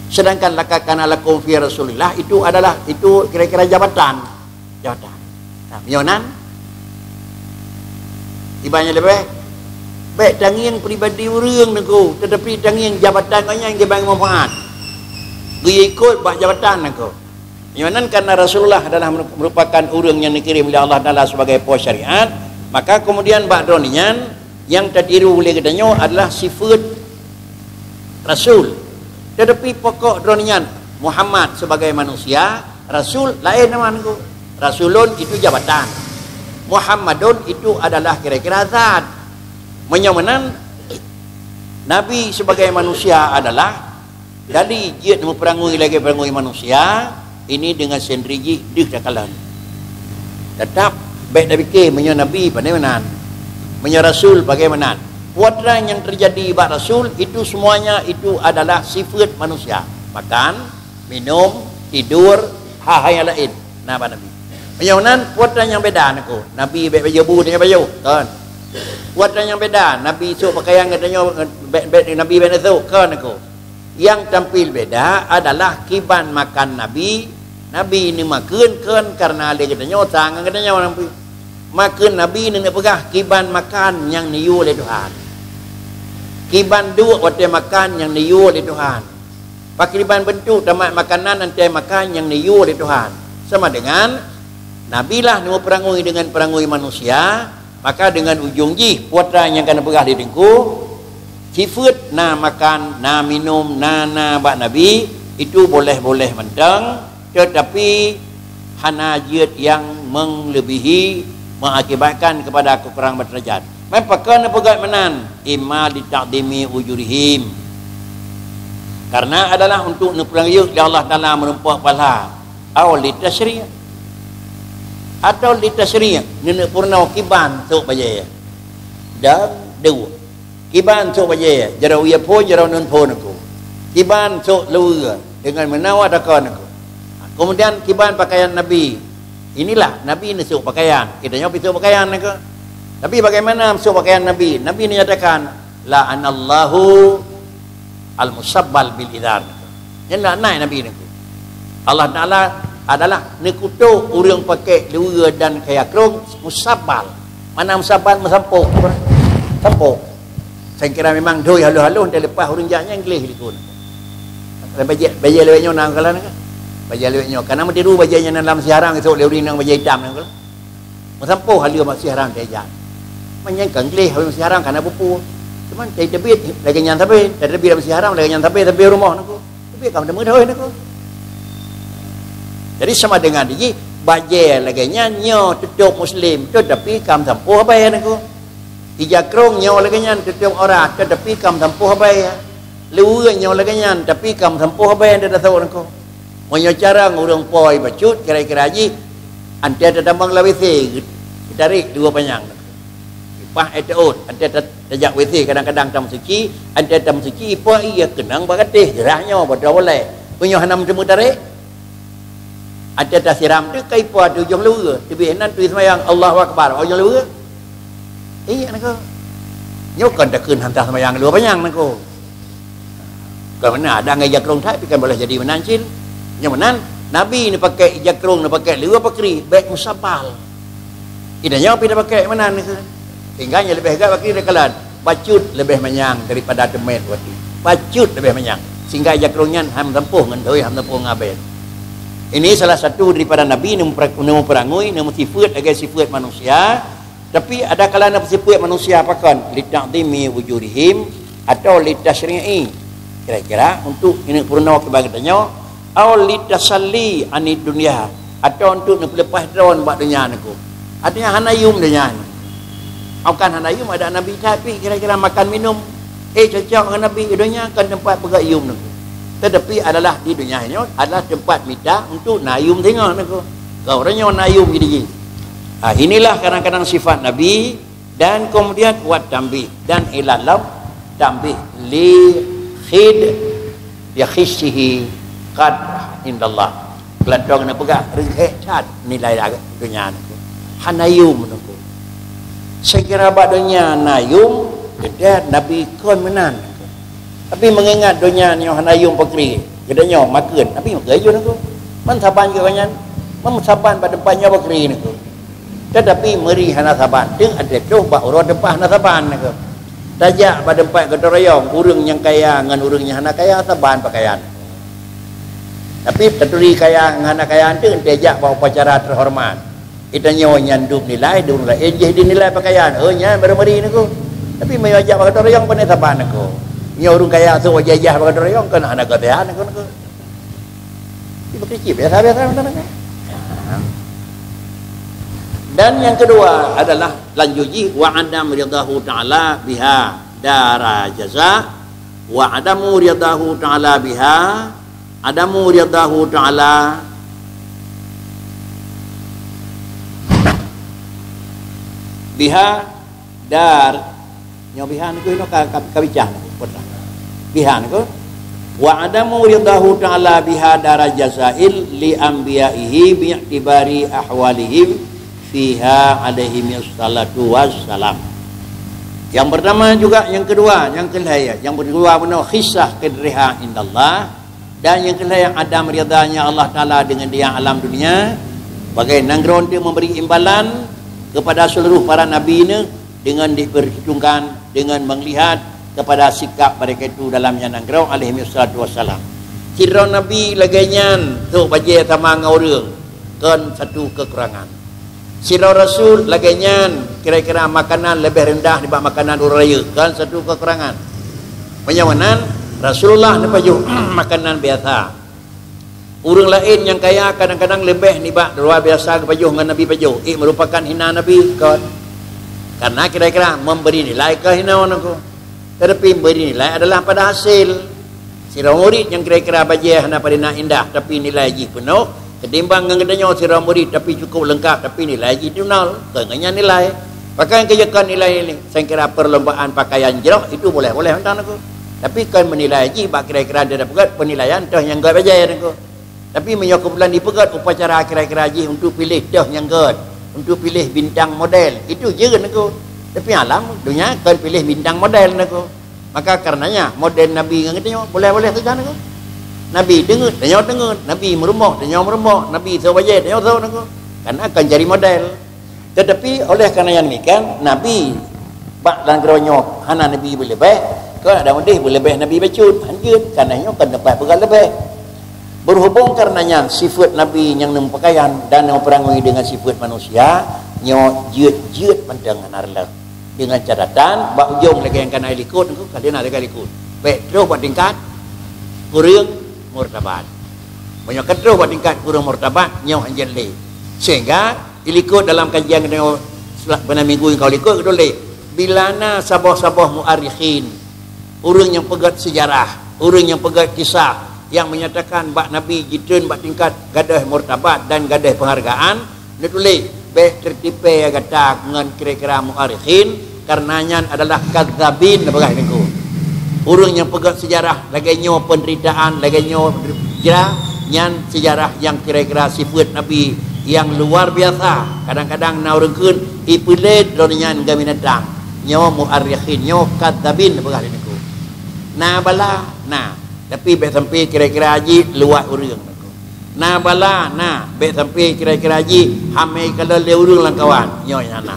Sedangkan laqad kana lakum fi Rasulillah itu adalah, itu kira-kira jabatan. Jabatan. Nah, meunyoe nan, ibaratnya leubeh, bèk tangieng pribadi ureueng nyoe, tetapi tangieng jabatan gobnyan nyang manfaat. Geuikot bak jabatan nyoe. Nyoe nan karena Rasulullah adalah merupakan ureueng nyang dikirim oleh Allah Taala sebagai po syariat, maka kemudian bak droeneuh nyan nyang tatiru lé geutanyoe adalah sifat Rasul. Tetapi pokok droeneuh nyan Muhammad sebagai manusia, Rasul laén nama nyoe. Rasulun itu jabatan. Muhammadun itu adalah kira-kira zat. Meunyoe meunan, Nabi sebagai manusia adalah Jadi, jeuet meupeurangui lagèe peurangui manusia, ini dengan sendiri jih deuh takalon. Tetap bèk tapike meunyoe nabi pandai meunan, meunyoe rasul bagaimana. Peue nyang terjadi bak rasul itu semuanya itu adalah sifat manusia. Makan, minum, tidur, hal-hal nyang laén na bak nabi. Meunyoe nan peue nyang beda nyoe, nabi bèk bajèe bu tanyoe bajèe, kon. Peue nyang beda, nabi sôk pakaian geutanyoe bèk, bèk nabi bèk neusôk, kon nyoe. Yang tampil beda adalah kiban makan Nabi. Nabi ni makheun kon karena lé geutanyoe sang geutanyoe Nabi. Makheun Nabi ni neupeugah kiban makan nyang neuyue lé Tuhan. Kiban duek watèe makan nyang neuyue lé Tuhan. Pakriban beuntuk tamat makanan watèe makan nyang neuyue lé Tuhan. Sama dengan Nabi lah neumeupeurangui dengan peurangui manusia, maka dengan ujong jih, peue nyang ka neupeugah lé Teungku, sifat na makan, na minum, na, na bak Nabi, itu boleh-boleh mantong, tetapi hana jeuet nyang melebihi mengakibatkan kepada kekurangan derajat. Meupakat neupeugah meunan, imma li ta'dhimi ujurihim. Karena adalah untuk neupeurangui lé Allah Taala meurumpok pahala. Au li tasyri'. Atau li tasyri', neuneuek peurunoe kiban sôk bajèe. Dan dua. Kiban sôk bajèe, jaroe ie phôn, jaroe nun phôn aku. Kiban sôk luweue, deungon meunawa takon aku. Kemudian kiban pakaian Nabi. Inilah Nabi neusôk pakaian. Geutanyoe pih sôk pakaian aku. Tapi bagaimana sôk pakaian Nabi? Nabi menyatakan, "La'anallahu al-musabbal bil izar." Nyan laknat Nabi nyoe. Allah Taala adalah neukutok ureueng pakèk luweue dan kaya krông musabbal. Mana musabbal? Meusampôh. Sampôh. Saya kira memang doi halôh-halôh dan leupah ureueng jak nyan gleh likot. Dan bajèe, bajèe lewat nyoe na kalon kan? Bajèe lewat nyoe. Karena meutiru bajèe nyan lam siharang, isôk lé ureueng inong bajèe itam nyan kalon. Meusampôh haleue meusiharang teuh jak. Meunyan kan gleh haleue meusiharang kana pupue. Cuman teubiet lagèe nyan sabe, teubiet meusiharang lagèe nyan sabe, sabe rumoh nyoe. Teubiet ka meuteumé doi nyoe. Jadi sama dengan jih, bajèe lagèe nyan nyoe tutôp muslim, tetapi ka meusampôh abèe nyoe. Ija krông nyoe lagèe nyan tutôp aurat, tetapi ka meusampôh abèe. Luweue nyoe lagèe nyan, tapi ka meusampôh abèe nyoe tasôk nyoe. Meunyoe carông ureueng po bacut, kira-kira jih, antée tatamong lam W C, geutarek dua panyang. Paih éh teuôt, antée ta-, tajak W C, kadang-kadang tameusuci, antée tameusuci, ipo ie keunong bak gatéh, jeurah nyoe, bak droe ulèe. Meunyoe hana meuteumé tarek, antée tasiram teuh ka ipo ateueh ujong luweue, teubiet nan tui seumayang, Allahu Akbar, ujong luweue. Iya, nangko. Nyoe kon takheun hana seumayang dua panyang, nangko. Kon meunan, ada ngon ija krông that, tapi kan boleh jadi meunan cit. Nyoe meunan, Nabi neupaké ija krông, neupaké luweue pakri, bèk musabal. Ida nyoe pih neupaké meunan, nangko. Sehingga nyoe leubeh gèt pakri dikelan. Bacut leubeh manyang daripada teumèt wati. Bacut leubeh manyang. Sehingga ija krông nyan han meusampôh ngon doi, han meusampôh ngon abèe. Ini salah satu daripada Nabi neumeupeurangui, neumeusipeut lagèe sipeut manusia, Tapi ada kalana beusifeuet manusia pakon, li ta'dhimi wujurihim atau li tasyri'i. Kira-kira untuk ineuk peurunoe keu bak geutanyoe, au li tasalli anid dunya, atau untuk neupeuleupah droe bak donya nangko. Artinya hana yum donya nyoe. Bukan hana yum, ada Nabi, tapi kira-kira makan minum, eh, cocok ngon Nabi, donya kan tempat peugah yum nangku. Tetapi adalah di dunia ini adalah tempat mita untuk na yum singoh nangku. Kau orang nyoe na yum gini. Ha, inilah kadang-kadang sifat Nabi. Dan kemudian wat tambih, dan ilalom tambih li khid ya khisihi qad indallah. Geulantong na peugah reuhek that nilai donya nangku. Hana yum nangku. Sekira bak donya na yum, geudat Nabi kon meunan nangku. Tapi mengingat donya nyoe hana yum pakri, geutanyoe makheun, Nabi makheun yum nangku. Man saban keu nyan, man saban bak teumpat nyoe pakri nangku. Tetapi meuri hana saban, teuk até troh bak uroe teupah hana saban nangku. Tajak bak teumpat gotong royong, ureuëng nyang kaya ngon ureuëng nyang hana kaya saban pakaian. Tapi taturi kaya ngon hana kaya teuk tajak bak upacara terhormat. Geutanyoe nyan dum nilai, dum laén jih dinilai pakaian. Oh, nyan baru meuri nangku. Tapi meunyoe jak bak gotong royong pane saban nangku. Nyoe ureuëng kaya sok wajah-wajah bak gotong royong kan hana kaya nangku nangku. Ibu kecil biasa-biasa macam mana? Dan yang kedua adalah lanjut jih wa adam ridahu ta'ala biha dara jaza, wa adamu ridahu ta'ala biha, adamu ridahu ta'ala biha dar, nyoe biha nangku inoe ka, ka, ka bicah nangku, peue teuma. Biha nangku. Wa adamu ridahu ta'ala biha dara jazail li anbiyaihi bi'tibari ahwalihim fiha alaihimus salatu wassalam. Yang pertama juga, yang kedua, yang kelhai, yang kedua bunoe khisah qadriha indallah. Dan nyang keulhèe, adam ridhanya Allah Taala deungon di alam dunia, bagai nanggroe untuk memberi imbalan kepada seluruh para nabi nyan deungon diperhitungkan, deungon melihat kepada sikap mereka itu dalam nyan nanggroe alaihi wassalatu wassalam. Sidroe nabi lagèe nyan, sôk bajèe sama ngon ureueng, kon satu kekurangan. Sidroe rasul lagèe nyan, kira-kira makanan leubeh rendah nibak makanan ureueng rayeuk, kon satu kekurangan. Meunyoe meunan, Rasulullah neupajoh makanan biasa. Ureueng laén nyang kaya kadang-kadang leubeh nibak luar biasa geupajoh ngon Nabi pajoh, ék meurupakan hina Nabi, kon. Karena kira-kira memberi nilai keu hinoe nangku. Tetapi memberi nilai adalah pada hasil. Sidroe murit nyang kira-kira bajèe hana padum na indah, tapi nilai jih peunoh, ketimbang ngon geutanyoe sidroe murit tapi cukup leungkap, tapi nilai jih nol, kon nyan nilai. Pakon keu jeuet kon nilai nyan, sangkira perlombaan pakaian jroh itu boleh-boleh mantong nangku. Tapi kon meunilai jih bak kira-kira dia dapat penilaian toh nyang gèt bajèe nangku. Tapi meunyoe keubeutulan jipeugèt upacara kira-kira jih untuk piléh toh nyang gèt, untuk piléh bintang model, itu jeuet nangku. Tapi alam dunia kon piléh bintang model nangku. Maka karenanya model Nabi ngon geutanyoe boleh-boleh saja nangku. Nabi teungeut, tanyoe teungeut. Nabi meurumoh, tanyoe meurumoh. Nabi sôk bajèe, tanyoe sôk nangku. Karena kon jadi model. Tetapi oleh karena nyang demikian, Nabi bak nanggroe nyoe hana Nabi beuleubeh, kon ada udeh beuleubeh Nabi bacut, hanjeuet, karena nyoe kon teumpat peugah leubeh. Berhubung karena nyan sifat Nabi nyang neupakaian dan neupeurangi dengan sifat manusia, nyoe jeuet-jeuet mantong hana reuloh. Dengan catatan, bak ujong lagèe nyang kana ilikot nangku, ka lheueh na lagèe likot. Bèk troh bak tingkat kureueng martabat. Meunyoe ka troh bak tingkat kureueng martabat, nyoe hanjeuet lé. Sehingga ilikot dalam kajian geutanyoe sela-, bulan minggu nyang ka likot geutuléh, bila na saboh-saboh muarikhin, ureueng nyang peugèt seujarah, ureueng nyang peugèt kisah nyang menyatakan bak Nabi jitreun bak tingkat gadôh martabat dan gadôh penghargaan, neutuléh, bèk teutipèe gata ngon kira-kira muarikhin, karena nyan adalah kadzabin, neupeugah nangku. Ureueng nyang peugèt seujarah lagèe nyoe peunderitaan, lagèe nyoe jra, nyan seujarah nyang kira-kira sifat Nabi nyang luar biasa. Kadang-kadang na ureueng kheun, "Ipeulét droeneuh nyan ngon binatang." Nyoe muarikhin, nyoe kadzabin, neupeugah lé nangku. Na bala, na. Tapi bèk sampai kira-kira jih luwat ureueng. Na bala, na, bèk sampai kira-kira jih hamé kalon lé ureueng lam kawan. Nyoe nyang na.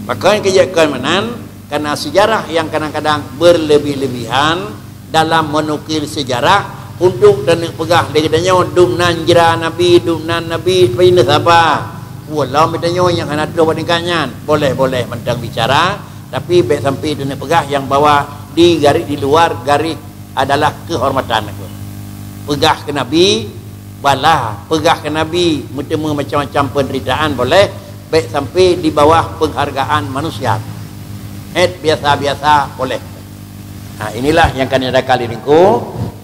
Maka nyang keu jeuet kon meunan, karena sejarah yang kadang-kadang berlebih-lebihan dalam menukil sejarah untuk taneuk peugah lé geutanyoe dum nan jra Nabi, dum nan Nabi, tapi neusabar. Walau geutanyoe nyang hana troh bak tingkat nyan, boleh-boleh mantong bicara, tapi bèk sampai taneuk peugah nyang bahwa di garis, di luar garis adalah kehormatan aku. Peugah keu Nabi, bala, peugah keu Nabi, meuteumé macam-macam penderitaan boleh, Bèk sampai di bawah penghargaan manusia. Hèt biasa-biasa boleh. Nah, inilah yang akan diadakan di Teungku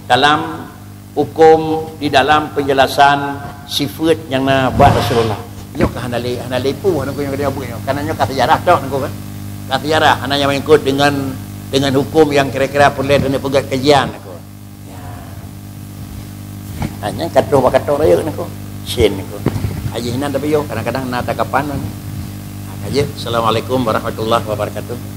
dalam hukum, di dalam penjelasan sifat nyang na bak Rasulullah. Nyoe ka hana lé, hana lé peue Teungku nyang keuneuk buet nyoe. Karena nyoe ka sejarah toh Teungku kan. Ka sejarah, hana nyang mengikut dengan, dengan hukum yang kira-kira peureulèe keuneuk peugöt kajian Teungku. Ya. Hanya katoe bak katoe rayeuk Teungku. Sien Teungku. Haji hinan tapi yo kadang-kadang na tanggapan. Ha, ka jeuet. Assalamualaikum warahmatullahi wabarakatuh.